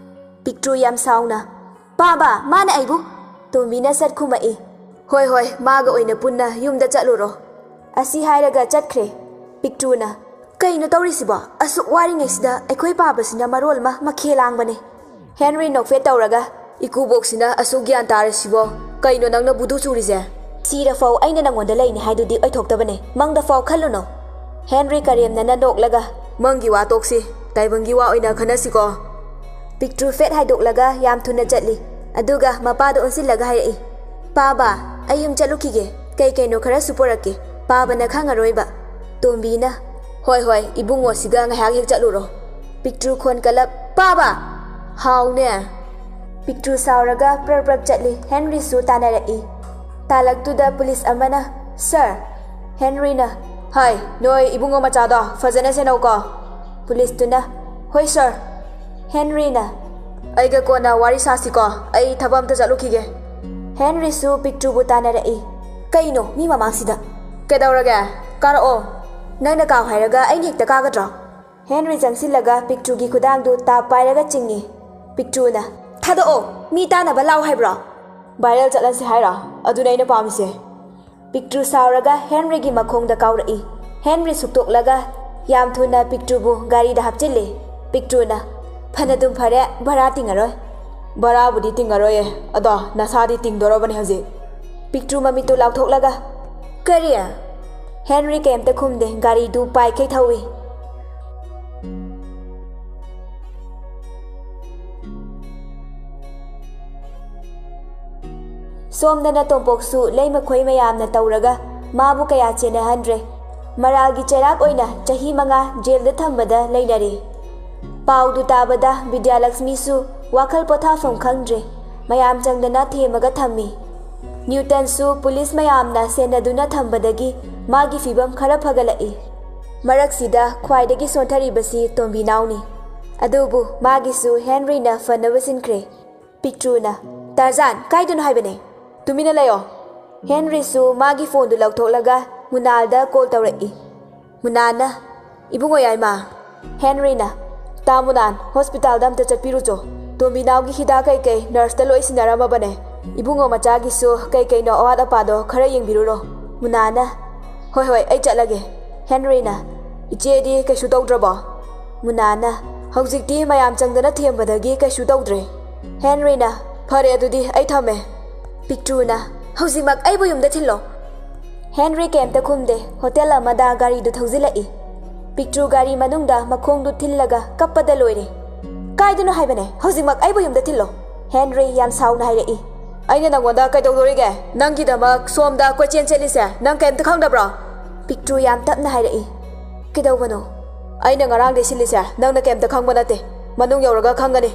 ꯄꯤꯛꯇ꯭ꯔꯨ ꯌꯥꯝ ꯁꯥꯎꯅ, "ꯄꯥꯕ, ꯃꯥꯅ ꯑꯩꯕꯨ!" ꯇꯣꯝꯕꯤꯅ ꯁꯠ ꯈꯨꯝꯃꯛꯏ, "ꯍꯣꯏ, ꯍꯣꯏ, ꯃꯥꯒ ꯑꯣꯏꯅ ꯄꯨꯟꯅ ꯌꯨꯝꯗ ꯆꯠꯂꯨꯔꯣ꯫" ꯑꯁꯤ ꯍꯥꯏꯔꯒ ꯆꯠꯈ꯭ꯔꯦ꯫ ꯄꯤꯛꯇ꯭ꯔꯨꯅ, "ꯀꯩꯅꯣ ꯇꯧꯔꯤꯁꯤꯕꯣ? ꯑꯁꯨꯛ ꯋꯥꯔꯤꯉꯩꯁꯤꯗ ꯑꯩꯈꯣꯏ ꯄꯥꯕꯁꯤꯅ ꯃꯔꯣꯜ ꯑꯃ ꯃꯈꯦ ꯂꯥꯡꯕꯅꯦ꯫" ꯍꯦꯟꯔꯤ ꯅꯣꯛꯐꯦꯠ ꯇꯧꯔꯒ, "ꯏꯀꯨꯕꯣꯛꯁꯤꯅ ꯑꯁꯨꯛ ꯒ꯭ꯌꯥꯟ ꯇꯥꯔꯁꯤꯕꯣ? ꯀꯩꯅꯣ ꯅꯪꯅ ꯕꯨꯗꯨ ꯆꯨꯔꯤꯁꯦ?" "ꯁꯤꯔꯐꯥꯎ ꯑꯩꯅ ꯅꯪꯉꯣꯟꯗ ꯂꯩꯅꯤ ꯍꯥꯏꯗꯨꯗꯤ ꯑꯣꯏꯊꯣꯛꯇꯕꯅꯦ, ꯃꯪꯗꯐꯥꯎ ꯈꯜꯂꯨꯅꯨ꯫" ꯍꯦꯟꯔꯤ ꯀꯔꯦꯝꯅꯅ ꯅꯣꯛꯂꯒ, "ꯃꯪꯒꯤ ꯋꯥ ꯇꯣꯛꯁꯤ, ꯇꯥꯏꯕꯪꯒꯤ ꯋꯥ ꯑꯣꯏꯅ ꯈꯟꯅꯁꯤꯀꯣ꯫" ꯄꯤꯛꯇ꯭ꯔꯨ ꯐꯦꯠ ꯍꯥꯏꯗꯣꯛꯂꯒ ꯌꯥꯝ ꯊꯨꯅ ꯆꯠꯂꯤ꯫ ꯑꯗꯨꯒ ꯃꯄꯥꯗ ꯑꯣꯟꯁꯤꯜꯂꯒ ꯍꯥꯏꯔꯛꯏ, "ꯄꯥꯕ, ꯑꯩ ꯌꯨꯝ ꯆꯠꯂꯨꯈꯤꯒꯦ, ꯀꯩ ꯀꯩꯅꯣ ꯈꯔꯁꯨ ꯄꯨꯔꯛꯀꯦ, ꯄꯥꯕꯅ ꯈꯪꯉꯔꯣꯏꯕ꯫" ꯇꯣꯝꯕꯤꯅ, "ꯍꯣꯏ, ꯍꯣꯏ, ꯏꯕꯨꯡꯉꯣꯁꯤꯒ ꯉꯥꯏꯍꯥꯛ ꯍꯦꯛ ꯆꯠꯂꯨꯔꯣ꯫" ꯄꯤꯛꯇ꯭ꯔꯨ ꯈꯣꯟ ꯀꯜꯂꯞ, "ꯄꯥꯕ!" "ꯍꯥꯎꯅꯦ?" ꯄꯤꯛꯇ꯭ꯔꯨ ꯁꯥꯎꯔꯒ ꯄ꯭ꯔꯞ ꯄ꯭ꯔꯞ ꯆꯠꯂꯤ꯫ ꯍꯦꯟꯔꯤꯁꯨ ꯇꯥꯟꯅꯔꯛꯏ꯫ ꯇꯥꯂꯛꯇꯨꯗ ꯄꯨꯂꯤꯁ ꯑꯃꯅ, "ꯁꯥꯔ!" ꯍꯦꯟꯔꯤꯅ, ꯍꯥꯏ, ꯅꯣꯏ ꯏꯕꯨꯡꯉꯣ ꯃꯆꯥꯗꯣ ꯐꯖꯅ ꯁꯦꯟꯅꯧꯀꯣ꯫ ꯄꯨꯂꯤꯁꯇꯨꯅ, "ꯍꯣꯏ ꯁꯥꯔ꯫" ꯍꯦꯟꯔꯤꯅ, "ꯑꯩꯒ ꯀꯣꯟꯅ ꯋꯥꯔꯤ ꯁꯥꯁꯤꯀꯣ, ꯑꯩ ꯊꯕꯛ ꯑꯝꯇ ꯆꯠꯂꯨꯈꯤꯒꯦ꯫" ꯍꯦꯟꯔꯤꯁꯨ ꯄꯤꯛꯇ꯭ꯔꯨꯕꯨ ꯇꯥꯟꯅꯔꯛꯏ꯫ "ꯀꯩꯅꯣ ꯃꯤ ꯃꯃꯥꯡꯁꯤꯗ?" "ꯀꯩꯗꯧꯔꯒꯦ? ꯀꯥꯔꯛꯑꯣ꯫ ꯅꯪꯅ ꯀꯥꯎ ꯍꯥꯏꯔꯒ ꯑꯩꯅ ꯍꯦꯛꯇ ꯀꯥꯒꯗ꯭ꯔꯣ?" ꯍꯦꯟꯔꯤ ꯆꯪꯁꯤꯜꯂꯒ ꯄꯤꯛꯇ꯭ꯔꯨꯒꯤ ꯈꯨꯗꯥꯡꯗꯨ ꯇꯥꯞ ꯄꯥꯏꯔꯒ ꯆꯤꯡꯏ꯫ ꯄꯤꯛꯇ꯭ꯔꯨꯅ, "ꯊꯥꯗꯣꯛꯑꯣ! ꯃꯤ ꯇꯥꯟꯅꯕ ꯂꯥꯎ ꯍꯥꯏꯕ꯭ꯔꯣ?" "ꯚꯥꯏꯔꯦꯜ ꯆꯠꯍꯟꯁꯦ ꯍꯥꯏꯔꯣ? ꯑꯗꯨꯅꯦ ꯑꯩꯅ ꯄꯥꯝꯃꯤꯁꯦ꯫" ꯄꯤꯛꯇ꯭ꯔꯨ ꯁꯥꯎꯔꯒ ꯍꯦꯟꯔꯤꯒꯤ ꯃꯈꯣꯡꯗ ꯀꯥꯎꯔꯛꯏ꯫ ꯍꯦꯟꯔꯤ ꯁꯨꯛꯇꯣꯛꯂꯒ ꯌꯥꯝ ꯊꯨꯅ ꯄꯤꯛꯇ꯭ꯔꯨꯕꯨ ꯒꯥꯔꯤꯗ ꯍꯥꯞꯆꯤꯜꯂꯤ꯫ ꯄꯤꯛꯇ꯭ꯔꯨꯅ, "ꯐꯅꯗꯨꯝ ꯐꯔꯦ, ꯚꯔꯥ ꯇꯤꯡꯉꯔꯣꯏ꯫" "ꯚꯔꯥꯕꯨꯗꯤ ꯇꯤꯡꯉꯔꯣꯏꯌꯦ, ꯑꯗꯣ ꯅꯁꯥꯗꯤ ꯇꯤꯡꯗꯣꯔꯕꯅꯦ ꯍꯧꯖꯤꯛ꯫" ꯄꯤꯛꯇ꯭ꯔꯨ ꯃꯃꯤꯠꯇꯨ ꯂꯥꯎꯊꯣꯛꯂꯒ, "ꯀꯔꯤ?" ꯍꯦꯟꯔꯤ ꯀꯩꯝꯇ ꯈꯨꯝꯗꯦ, ꯒꯥꯔꯤꯗꯨ ꯄꯥꯏꯈꯩ ꯊꯧꯏ꯫ ꯁꯣꯝꯗꯅ ꯇꯣꯝꯄꯣꯛꯁꯨ ꯂꯩꯃꯈꯣꯏ ꯃꯌꯥꯝꯅ ꯇꯧꯔꯒ ꯃꯥꯕꯨ ꯀꯌꯥ ꯆꯦꯟꯅꯍꯟꯗ꯭ꯔꯦ꯫ ꯃꯔꯥꯜꯒꯤ ꯆꯩꯔꯥꯛ ꯑꯣꯏꯅ ꯆꯍꯤ ꯃꯉꯥ ꯖꯦꯜꯗ ꯊꯝꯕꯗ ꯂꯩꯅꯔꯦ꯫ ꯄꯥꯎꯗꯨ ꯇꯥꯕꯗ ꯕꯤꯗ꯭ꯌꯥꯂꯛꯁꯃꯤꯁꯨ ꯋꯥꯈꯜ ꯄꯣꯊꯥꯐꯝ ꯈꯪꯗ꯭ꯔꯦ꯫ ꯃꯌꯥꯝ ꯆꯪꯗꯅ ꯊꯦꯝꯃꯒ ꯊꯝꯃꯤ꯫ ꯅ꯭ꯌꯨꯇꯟꯁꯨ ꯄꯨꯂꯤꯁ ꯃꯌꯥꯝꯅ ꯁꯦꯟꯅꯗꯨꯅ ꯊꯝꯕꯗꯒꯤ ꯃꯥꯒꯤ ꯐꯤꯕꯝ ꯈꯔ ꯐꯒꯠꯂꯛꯏ꯫ ꯃꯔꯛꯁꯤꯗ ꯈ꯭ꯋꯥꯏꯗꯒꯤ ꯁꯣꯟꯊꯔꯤꯕꯁꯤ ꯇꯣꯝꯕꯤꯅꯥꯎꯅꯤ꯫ ꯑꯗꯨꯕꯨ ꯃꯥꯒꯤꯁꯨ ꯍꯦꯟꯔꯤꯅ ꯐꯅꯕ ꯁꯤꯟꯈ꯭ꯔꯦ꯫ ꯄꯤꯛꯇ꯭ꯔꯨꯅ, "ꯇꯥꯔꯖꯥꯟ, ꯀꯥꯏꯗꯅꯣ ꯍꯥꯏꯕꯅꯦ? ꯇꯨꯃꯤꯟꯅ ꯂꯩꯌꯣ!" ꯍꯦꯟꯔꯤꯁꯨ ꯃꯥꯒꯤ ꯐꯣꯟꯗꯨ ꯂꯧꯊꯣꯛꯂꯒ ꯃꯨꯅꯥꯜꯗ ꯀꯣꯜ ꯇꯧꯔꯛꯏ꯫ ꯃꯨꯅꯥꯜꯅ, "ꯏꯕꯨꯡꯉꯣ ꯌꯥꯏꯃ꯫" ꯍꯦꯟꯔꯤꯅ, "ꯇꯥ ꯃꯨꯅꯥꯜ, ꯍꯣꯁꯄꯤꯇꯥꯜꯗ ꯑꯝꯇ ꯆꯠꯄꯤꯔꯨꯆꯣ꯫ ꯇꯣꯝꯕꯤꯅꯥꯎꯒꯤ ꯍꯤꯗꯥꯛ ꯀꯩꯀꯩ ꯅꯔꯁꯇ ꯂꯣꯏ ꯁꯤꯟꯅꯔꯝꯃꯕꯅꯦ꯫ ꯏꯕꯨꯡꯉꯣ ꯃꯆꯥꯒꯤꯁꯨ ꯀꯩꯀꯩꯅꯣ ꯑꯋꯥꯠ ꯑꯄꯥꯗꯣ ꯈꯔ ꯌꯦꯡꯕꯤꯔꯨꯔꯣ꯫" ꯃꯨꯅꯥꯜꯅ, "ꯍꯣꯏ ꯍꯣꯏ, ꯑꯩ ꯆꯠꯂꯒꯦ꯫" ꯍꯦꯟꯔꯤꯅ, "ꯏꯆꯦꯗꯤ ꯀꯩꯁꯨ ꯇꯧꯗ꯭ꯔꯕꯣ?" ꯃꯨꯅꯥꯜꯅ, "ꯍꯧꯖꯤꯛꯇꯤ ꯃꯌꯥꯝ ꯆꯪꯗꯅ ꯊꯦꯝꯕꯗꯒꯤ ꯀꯩꯁꯨ ꯇꯧꯗ꯭ꯔꯦ꯫" ꯍꯦꯟꯔꯤꯅ, "ꯐꯔꯦ ꯑꯗꯨꯗꯤ, ꯑꯩ ꯊꯝꯃꯦ꯫" ꯄꯤꯛꯇ꯭ꯔꯨꯅ, "ꯍꯧꯖꯤꯛꯃꯛ ꯑꯩꯕꯨ ꯌꯨꯝꯗ ꯊꯤꯜꯂꯣ꯫" ꯍꯦꯟꯔꯤ ꯀꯩꯝꯇ ꯈꯨꯝꯗꯦ꯫ ꯍꯣꯇꯦꯜ ꯑꯃꯗ ꯒꯥꯔꯤꯗꯨ ꯊꯧꯖꯤꯜꯂꯛꯏ꯫ ꯄꯤꯛꯇ꯭ꯔꯨ ꯒꯥꯔꯤ ꯃꯅꯨꯡꯗ ꯃꯈꯣꯡꯗꯨ ꯊꯤꯜꯂꯒ ꯀꯞꯄꯗ ꯂꯣꯏꯔꯦ꯫ "ꯀꯥꯏꯗꯅꯣ ꯍꯥꯏꯕꯅꯦ? ꯍꯧꯖꯤꯛꯃꯛ ꯑꯩꯕꯨ ꯌꯨꯝꯗ ꯊꯤꯜꯂꯣ꯫" ꯍꯦꯟꯔꯤ ꯌꯥꯝ ꯁꯥꯎꯅ ꯍꯥꯏꯔꯛꯏ꯫ "ꯑꯩꯅ ꯅꯪꯉꯣꯟꯗ ꯀꯩꯗꯧꯗꯣꯔꯤꯒꯦ? ꯅꯪꯒꯤꯗꯃꯛ ꯁꯣꯝꯗ ꯀꯣꯏꯆꯦꯟ ꯆꯦꯜꯂꯤꯁꯦ ꯅꯪ ꯀꯩꯝꯇ ꯈꯪꯗꯕ꯭ꯔꯣ?" ꯄꯤꯛꯇ꯭ꯔꯨ ꯌꯥꯝ ꯇꯞꯅ ꯍꯥꯏꯔꯛꯏ꯫ "ꯀꯩꯗꯧꯕꯅꯣ?" "ꯑꯩꯅ ꯉꯔꯥꯡꯗꯩ ꯁꯤꯜꯂꯤꯁꯦ ꯅꯪꯅ ꯀꯩꯝꯇ ꯈꯪꯕ ꯅꯠꯇꯦ꯫ ꯃꯅꯨꯡ ꯌꯧꯔꯒ ꯈꯪꯒꯅꯤ꯫"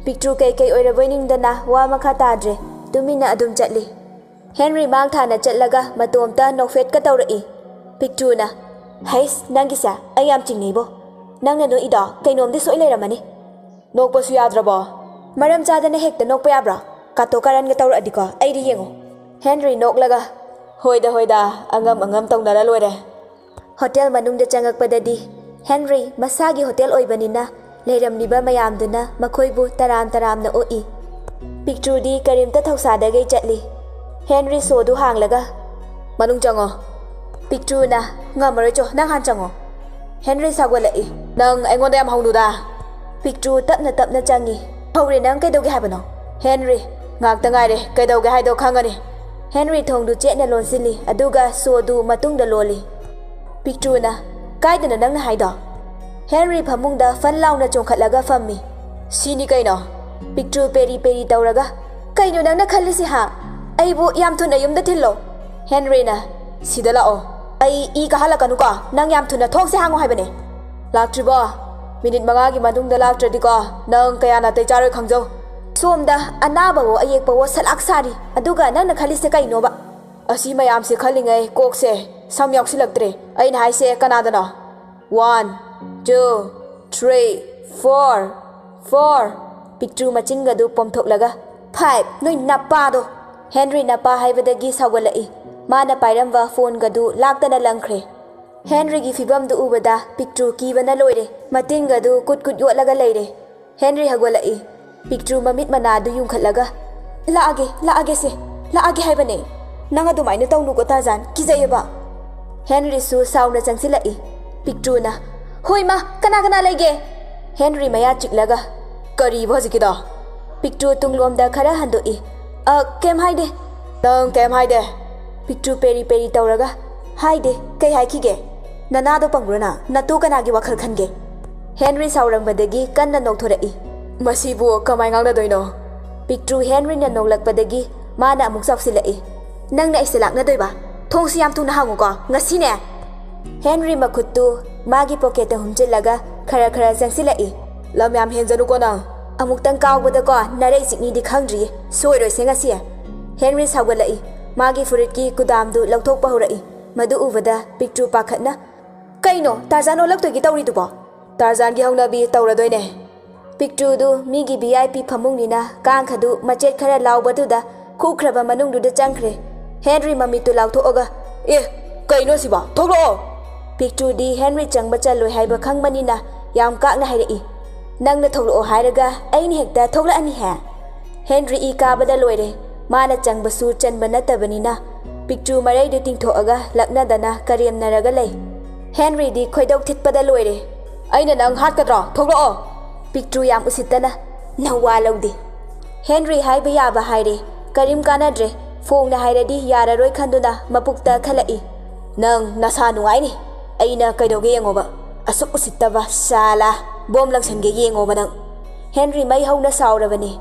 ꯄꯤꯛꯇ꯭ꯔꯨ ꯀꯩꯀꯩ ꯑꯣꯏꯔꯕꯣꯏ ꯅꯤꯡꯗꯅ ꯋꯥ ꯃꯈꯥ ꯇꯥꯗ꯭ꯔꯦ꯫ ꯇꯨꯃꯤꯟꯅ ꯑꯗꯨꯝ ꯆꯠꯂꯤ꯫ ꯍꯦꯟꯔꯤ ꯃꯥꯡ ꯊꯥꯅ ꯆꯠꯂꯒ ꯃꯇꯣꯝꯇ ꯅꯣꯛꯐꯦꯠꯀ ꯇꯧꯔꯛꯏ꯫ ꯄꯤꯛꯇ꯭ꯔꯨꯅ, "ꯍꯩꯁ, ꯅꯪꯒꯤꯁꯦ ꯑꯩ ꯌꯥꯝ ꯆꯤꯡꯅꯩꯕꯣ꯫ ꯅꯪꯅ ꯅꯣꯛꯏꯗꯣ ꯀꯩꯅꯣꯝꯗꯤ ꯁꯣꯏ ꯂꯩꯔꯝꯃꯅꯤ꯫ ꯅꯣꯛꯄꯁꯨ ꯌꯥꯗ꯭ꯔꯕꯣ? ꯃꯔꯝ ꯆꯥꯗꯅ ꯍꯦꯛꯇ ꯅꯣꯛꯄ ꯌꯥꯕ꯭ꯔꯣ? ꯀꯥꯇꯣ ꯀꯥꯔꯟꯒ ꯇꯧꯔꯛꯑꯗꯤꯀꯣ ꯑꯩꯗꯤ ꯌꯦꯡꯉꯣ꯫" ꯍꯦꯟꯔꯤ ꯅꯣꯛꯂꯒ, "ꯍꯣꯏꯗ ꯍꯣꯏꯗ, ꯑꯉꯝ ꯑꯉꯝ ꯇꯧꯅꯔ ꯂꯣꯏꯔꯦ꯫" ꯍꯣꯇꯦꯜ ꯃꯅꯨꯡꯗ ꯆꯪꯉꯛꯄꯗꯗꯤ ꯍꯦꯟꯔꯤ ꯃꯁꯥꯒꯤ ꯍꯣꯇꯦꯜ ꯑꯣꯏꯕꯅꯤꯅ ꯂꯩꯔꯝꯂꯤꯕ ꯃꯌꯥꯝꯗꯨꯅ ꯃꯈꯣꯏꯕꯨ ꯇꯔꯥꯝ ꯇꯔꯥꯝꯅ ꯑꯣꯛꯏ꯫ ꯄꯤꯛꯇ꯭ꯔꯨꯗꯤ ꯀꯔꯤꯝꯇ ꯊꯧꯁꯥꯗꯈꯩ ꯆꯠꯂꯤ꯫ ꯍꯦꯟꯔꯤ ꯁꯣꯗꯨ ꯍꯥꯡꯂꯒ, "ꯃꯅꯨꯡ ꯆꯪꯉꯣ꯫" ꯄꯤꯛꯇ꯭ꯔꯨꯅ, "ꯉꯝꯃꯔꯣꯏ ꯆꯣ, ꯅꯪ ꯍꯥꯟꯅ ꯆꯪꯉꯣ꯫" ꯍꯦꯟꯔꯤ ꯁꯥꯎꯒꯠꯂꯛꯏ꯫ "ꯅꯪ ꯑꯩꯉꯣꯟꯗ ꯌꯥꯝ ꯍꯧꯅꯨꯗ꯫" ꯄꯤꯛꯇ꯭ꯔꯨ ꯇꯞꯅ ꯇꯞꯅ ꯆꯪꯉꯤ꯫ "ꯍꯧꯔꯦ, ꯅꯪ ꯀꯩꯗꯧꯒꯦ ꯍꯥꯏꯕꯅꯣ?" ꯍꯦꯟꯔꯤ, "ꯉꯥꯛꯇ ꯉꯥꯏꯔꯦ, ꯀꯩꯗꯧꯒꯦ ꯍꯥꯏꯗꯣ ꯈꯪꯉꯅꯤ꯫" ꯍꯦꯟꯔꯤ ꯊꯣꯡꯗꯨ ꯆꯦꯠꯅ ꯂꯣꯟꯁꯤꯜꯂꯤ, ꯑꯗꯨꯒ ꯁꯣꯗꯨ ꯃꯇꯨꯡꯗ ꯂꯣꯜꯂꯤ꯫ ꯄꯤꯛꯇ꯭ꯔꯨꯅ, "ꯀꯥꯏꯗꯅꯣ ꯅꯪꯅ ꯍꯥꯏꯗꯣ?" ꯍꯦꯟꯔꯤ ꯐꯃꯨꯡꯗ ꯐꯟ ꯂꯥꯎꯅ ꯆꯣꯡꯈꯠꯂꯒ ꯐꯝꯃꯤ꯫ "ꯁꯤꯅꯤ ꯀꯩꯅꯣ꯫" ꯄꯤꯛꯇ꯭ꯔꯨ ꯄꯦꯔꯤ ꯄꯦꯔꯤ ꯇꯧꯔꯒ, "ꯀꯩꯅꯣ ꯅꯪꯅ ꯈꯜꯂꯤꯁꯤ ꯍꯥ? ꯑꯩꯕꯨ ꯌꯥꯝ ꯊꯨꯅ ꯌꯨꯝꯗ ꯊꯤꯜꯂꯣ꯫" ꯍꯦꯟꯔꯤꯅ, "ꯁꯤꯗ ꯂꯥꯛꯑꯣ, ꯑꯩ ꯏ ꯀꯥꯍꯜꯂꯛꯀꯅꯨꯀꯣ, ꯅꯪ ꯌꯥꯝ ꯊꯨꯅ ꯊꯣꯡꯁꯦ ꯍꯥꯡꯉꯣ ꯍꯥꯏꯕꯅꯦ꯫" "ꯂꯥꯛꯇ꯭ꯔꯤꯕꯣ? ꯃꯤꯅꯤꯠ ꯃꯉꯥꯒꯤ ꯃꯅꯨꯡꯗ ꯂꯥꯛꯇ꯭ꯔꯗꯤꯀꯣ ꯅꯪ ꯀꯌꯥ ꯅꯥꯇꯩ ꯆꯥꯔꯣꯏ ꯈꯪꯖꯧ꯫" ꯁꯣꯝꯗ ꯑꯅꯥꯕꯋꯣ ꯑꯌꯦꯛꯄꯋꯣ ꯁꯂꯥꯛ ꯁꯥꯔꯤ, ꯑꯗꯨꯒ ꯅꯪꯅ ꯈꯜꯂꯤꯁꯦ ꯀꯩꯅꯣꯕ? ꯑꯁꯤ ꯃꯌꯥꯝꯁꯦ ꯈꯜꯂꯤꯉꯩ ꯀꯣꯛꯁꯦ ꯁꯝ ꯌꯥꯎꯁꯤꯜꯂꯛꯇ꯭ꯔꯦ꯫ ꯑꯩꯅ ꯍꯥꯏꯁꯦ ꯀꯅꯥꯗꯅꯣ? One, two, three, four, four꯫ ꯄꯤꯛꯇ꯭ꯔꯨ ꯃꯆꯤꯟꯒꯗꯨ ꯄꯣꯝꯊꯣꯛꯂꯒ, "Five, ꯅꯣꯏ ꯅꯄꯥꯗꯣ!" ꯍꯦꯟꯔꯤ ꯅꯄꯥ ꯍꯥꯏꯕꯗꯒꯤ ꯁꯥꯎꯒꯠꯂꯛꯏ꯫ ꯃꯥꯅ ꯄꯥꯏꯔꯝꯕ ꯐꯣꯟꯒꯗꯨ ꯂꯥꯛꯇꯅ ꯂꯪꯈ꯭ꯔꯦ꯫ ꯍꯦꯟꯔꯤꯒꯤ ꯐꯤꯕꯝꯗꯨ ꯎꯕꯗ ꯄꯤꯛꯇ꯭ꯔꯨ ꯀꯤꯕꯅ ꯂꯣꯏꯔꯦ꯫ ꯃꯇꯤꯟꯒꯗꯨ ꯀꯨꯠ ꯀꯨꯠ ꯌꯣꯠꯂꯒ ꯂꯩꯔꯦ꯫ ꯍꯦꯟꯔꯤ ꯍꯧꯒꯠꯂꯛꯏ꯫ ꯄꯤꯛꯇ꯭ꯔꯨ ꯃꯃꯤꯠ ꯃꯅꯥꯗꯨ ꯌꯨꯡꯈꯠꯂꯒ, "ꯂꯥꯛꯑꯒꯦ, ꯂꯥꯛꯑꯒꯦꯁꯦ, ꯂꯥꯛꯑꯒꯦ ꯍꯥꯏꯕꯅꯦ꯫ ꯅꯪ ꯑꯗꯨꯃꯥꯏꯅ ꯇꯧꯅꯨꯀꯣ ꯇꯥꯖꯥꯟ, ꯀꯤꯖꯩꯌꯦꯕ꯫" ꯍꯦꯟꯔꯤꯁꯨ ꯁꯥꯎꯅ ꯆꯪꯁꯤꯜꯂꯛꯏ꯫ ꯄꯤꯛꯇ꯭ꯔꯨꯅ, "ꯍꯣꯏ ꯃꯥ, ꯀꯅꯥ ꯀꯅꯥ ꯂꯩꯒꯦ?" ꯍꯦꯟꯔꯤ ꯃꯌꯥ ꯆꯤꯛꯂꯒ, "ꯀꯔꯤꯕ ꯍꯧꯖꯤꯛꯀꯤꯗꯣ?" ꯄꯤꯛꯇ꯭ꯔꯨ ꯇꯨꯡꯂꯣꯝꯗ ꯈꯔ ꯍꯟꯗꯣꯛꯏ꯫ "ꯑ, ꯀꯩꯝ ꯍꯥꯏꯗꯦ꯫" "ꯅꯪ ꯀꯩꯝ ꯍꯥꯏꯗꯦ?" ꯄꯤꯛꯇ꯭ꯔꯨ ꯄꯦꯔꯤ ꯄꯦꯔꯤ ꯇꯧꯔꯒ, "ꯍꯥꯏꯗꯦ, ꯀꯩ ꯍꯥꯏꯈꯤꯒꯦ? ꯅꯅꯥꯗꯣ ꯄꯪꯕ꯭ꯔꯣ ꯅꯪ? ꯅꯇꯨ ꯀꯅꯥꯒꯤ ꯋꯥꯈꯜ ꯈꯟꯒꯦ?" ꯍꯦꯟꯔꯤ ꯁꯥꯎꯔꯝꯕꯗꯒꯤ ꯀꯟꯅ ꯅꯣꯛꯊꯣꯔꯛꯏ꯫ "ꯃꯁꯤꯕꯨ ꯀꯃꯥꯏ ꯉꯥꯡꯅꯗꯣꯏꯅꯣ?" ꯄꯤꯛꯇ꯭ꯔꯨ ꯍꯦꯟꯔꯤꯅ ꯅꯣꯛꯂꯛꯄꯗꯒꯤ ꯃꯥꯅ ꯑꯃꯨꯛ ꯆꯥꯎꯁꯤꯜꯂꯛꯏ꯫ "ꯅꯪꯅ ꯑꯩꯁꯦ ꯂꯥꯛꯅꯗꯣꯏꯕ? ꯊꯣꯡꯁꯤ ꯌꯥꯝ ꯊꯨꯅ ꯍꯥꯡꯉꯨꯀꯣ, ꯉꯁꯤꯅꯦ!" ꯍꯦꯟꯔꯤ ꯃꯈꯨꯠꯇꯨ ꯃꯥꯒꯤ ꯄꯣꯀꯦꯠꯇ ꯍꯨꯝꯖꯤꯜꯂꯒ ꯈꯔ ꯈꯔ ꯆꯪꯁꯤꯜꯂꯛꯏ꯫ "ꯂꯝ ꯌꯥꯝ ꯍꯦꯟꯖꯅꯨꯀꯣ ꯅꯪ꯫ ꯑꯃꯨꯛꯇꯪ ꯀꯥꯎꯕꯗꯀꯣ ꯅꯔꯩ ꯆꯤꯛꯅꯤꯗꯤ ꯈꯪꯗ꯭ꯔꯤꯌꯦ, ꯁꯣꯏꯔꯣꯏꯁꯦ ꯉꯁꯤ꯫" ꯍꯦꯟꯔꯤ ꯁꯥꯎꯒꯠꯂꯛꯏ꯫ ꯃꯥꯒꯤ ꯐꯨꯔꯤꯠꯀꯤ ꯀꯨꯗꯥꯝꯗꯨ ꯂꯧꯊꯣꯛꯄ ꯍꯧꯔꯛꯏ꯫ ꯃꯗꯨ ꯎꯕꯗ ꯄꯤꯛꯇ꯭ꯔꯨ ꯄꯥꯈꯠꯅ, "ꯀꯩꯅꯣ ꯇꯥꯔꯖꯥꯟ ꯑꯣꯜꯂꯛꯇꯣꯏꯒꯤ ꯇꯧꯔꯤꯗꯨꯕꯣ?" "ꯇꯥꯔꯖꯥꯟꯒꯤ ꯍꯧꯅꯕꯤ ꯇꯧꯔꯗꯣꯏꯅꯦ꯫" ꯄꯤꯛꯇ꯭ꯔꯨꯗꯨ ꯃꯤꯒꯤ ꯚꯤ ꯑꯥꯏ ꯄꯤ ꯐꯃꯨꯡꯅꯤꯅ ꯀꯥꯡꯈꯗꯨ ꯃꯆꯦꯠ ꯈꯔ ꯂꯥꯎꯕꯗꯨꯗ ꯈꯨꯈ꯭ꯔꯕ ꯃꯅꯨꯡꯗꯨꯗ ꯆꯪꯈ꯭ꯔꯦ꯫ ꯍꯦꯟꯔꯤ ꯃꯃꯤꯠꯇꯨ ꯂꯥꯎꯊꯣꯛꯑꯒ, "ꯑꯦ, ꯀꯩꯅꯣ ꯁꯤꯕꯣ? ꯊꯣꯛꯂꯛꯑꯣ!" ꯄꯤꯛꯇ꯭ꯔꯨꯗꯤ ꯍꯦꯟꯔꯤ ꯆꯪꯕ ꯆꯜꯂꯣꯏ ꯍꯥꯏꯕ ꯈꯪꯕꯅꯤꯅ ꯌꯥꯝ ꯀꯥꯛꯅ ꯍꯥꯏꯔꯛꯏ, "ꯅꯪꯅ ꯊꯣꯛꯂꯛꯑꯣ ꯍꯥꯏꯔꯒ ꯑꯩꯅ ꯍꯦꯛꯇ ꯊꯣꯛꯂꯛꯑꯅꯤ ꯍꯦ?" ꯍꯦꯟꯔꯤ ꯏ ꯀꯥꯕꯗ ꯂꯣꯏꯔꯦ꯫ ꯃꯥꯅ ꯆꯪꯕꯁꯨ ꯆꯟꯕ ꯅꯠꯇꯕꯅꯤꯅ ꯄꯤꯛꯇ꯭ꯔꯨ ꯃꯔꯩꯗꯨ ꯇꯤꯡꯊꯣꯛꯑꯒ ꯂꯛꯅꯗꯅ ꯀꯔꯦꯝꯅꯔꯒ ꯂꯩ꯫ ꯍꯦꯟꯔꯤꯗꯤ ꯈꯣꯏꯗꯧ ꯊꯤꯠꯄꯗ ꯂꯣꯏꯔꯦ꯫ "ꯑꯩꯅ ꯅꯪ ꯍꯥꯠꯀꯗ꯭ꯔꯣ? ꯊꯣꯛꯂꯛꯑꯣ!" ꯄꯤꯛꯇ꯭ꯔꯨ ꯌꯥꯝ ꯎꯁꯤꯠꯇꯅ, "ꯅꯋꯥ ꯂꯧꯗꯦ꯫" ꯍꯦꯟꯔꯤ ꯍꯥꯏꯕ ꯌꯥꯕ ꯍꯥꯏꯔꯦ꯫ ꯀꯔꯤꯝ ꯀꯥꯟꯅꯗ꯭ꯔꯦ꯫ ꯐꯣꯡꯅ ꯍꯥꯏꯔꯗꯤ ꯌꯥꯔꯔꯣꯏ ꯈꯟꯗꯨꯅ ꯃꯄꯨꯛꯇ ꯈꯜꯂꯛꯏ꯫ "ꯅꯪ ꯅꯁꯥ ꯅꯨꯡꯉꯥꯏꯅꯤ꯫ ꯑꯩꯅ ꯀꯩꯗꯧꯒꯦ ꯌꯦꯡꯉꯣꯕ꯫ ꯑꯁꯨꯛ ꯎꯁꯤꯠꯇꯕ ꯁꯥꯂꯥ꯫ ꯕꯣꯝ ꯂꯪꯁꯟꯒꯦ ꯌꯦꯡꯉꯣꯕ ꯅꯪ꯫" ꯍꯦꯟꯔꯤ ꯃꯩ ꯍꯧꯅ ꯁꯥꯎꯔꯕꯅꯤ꯫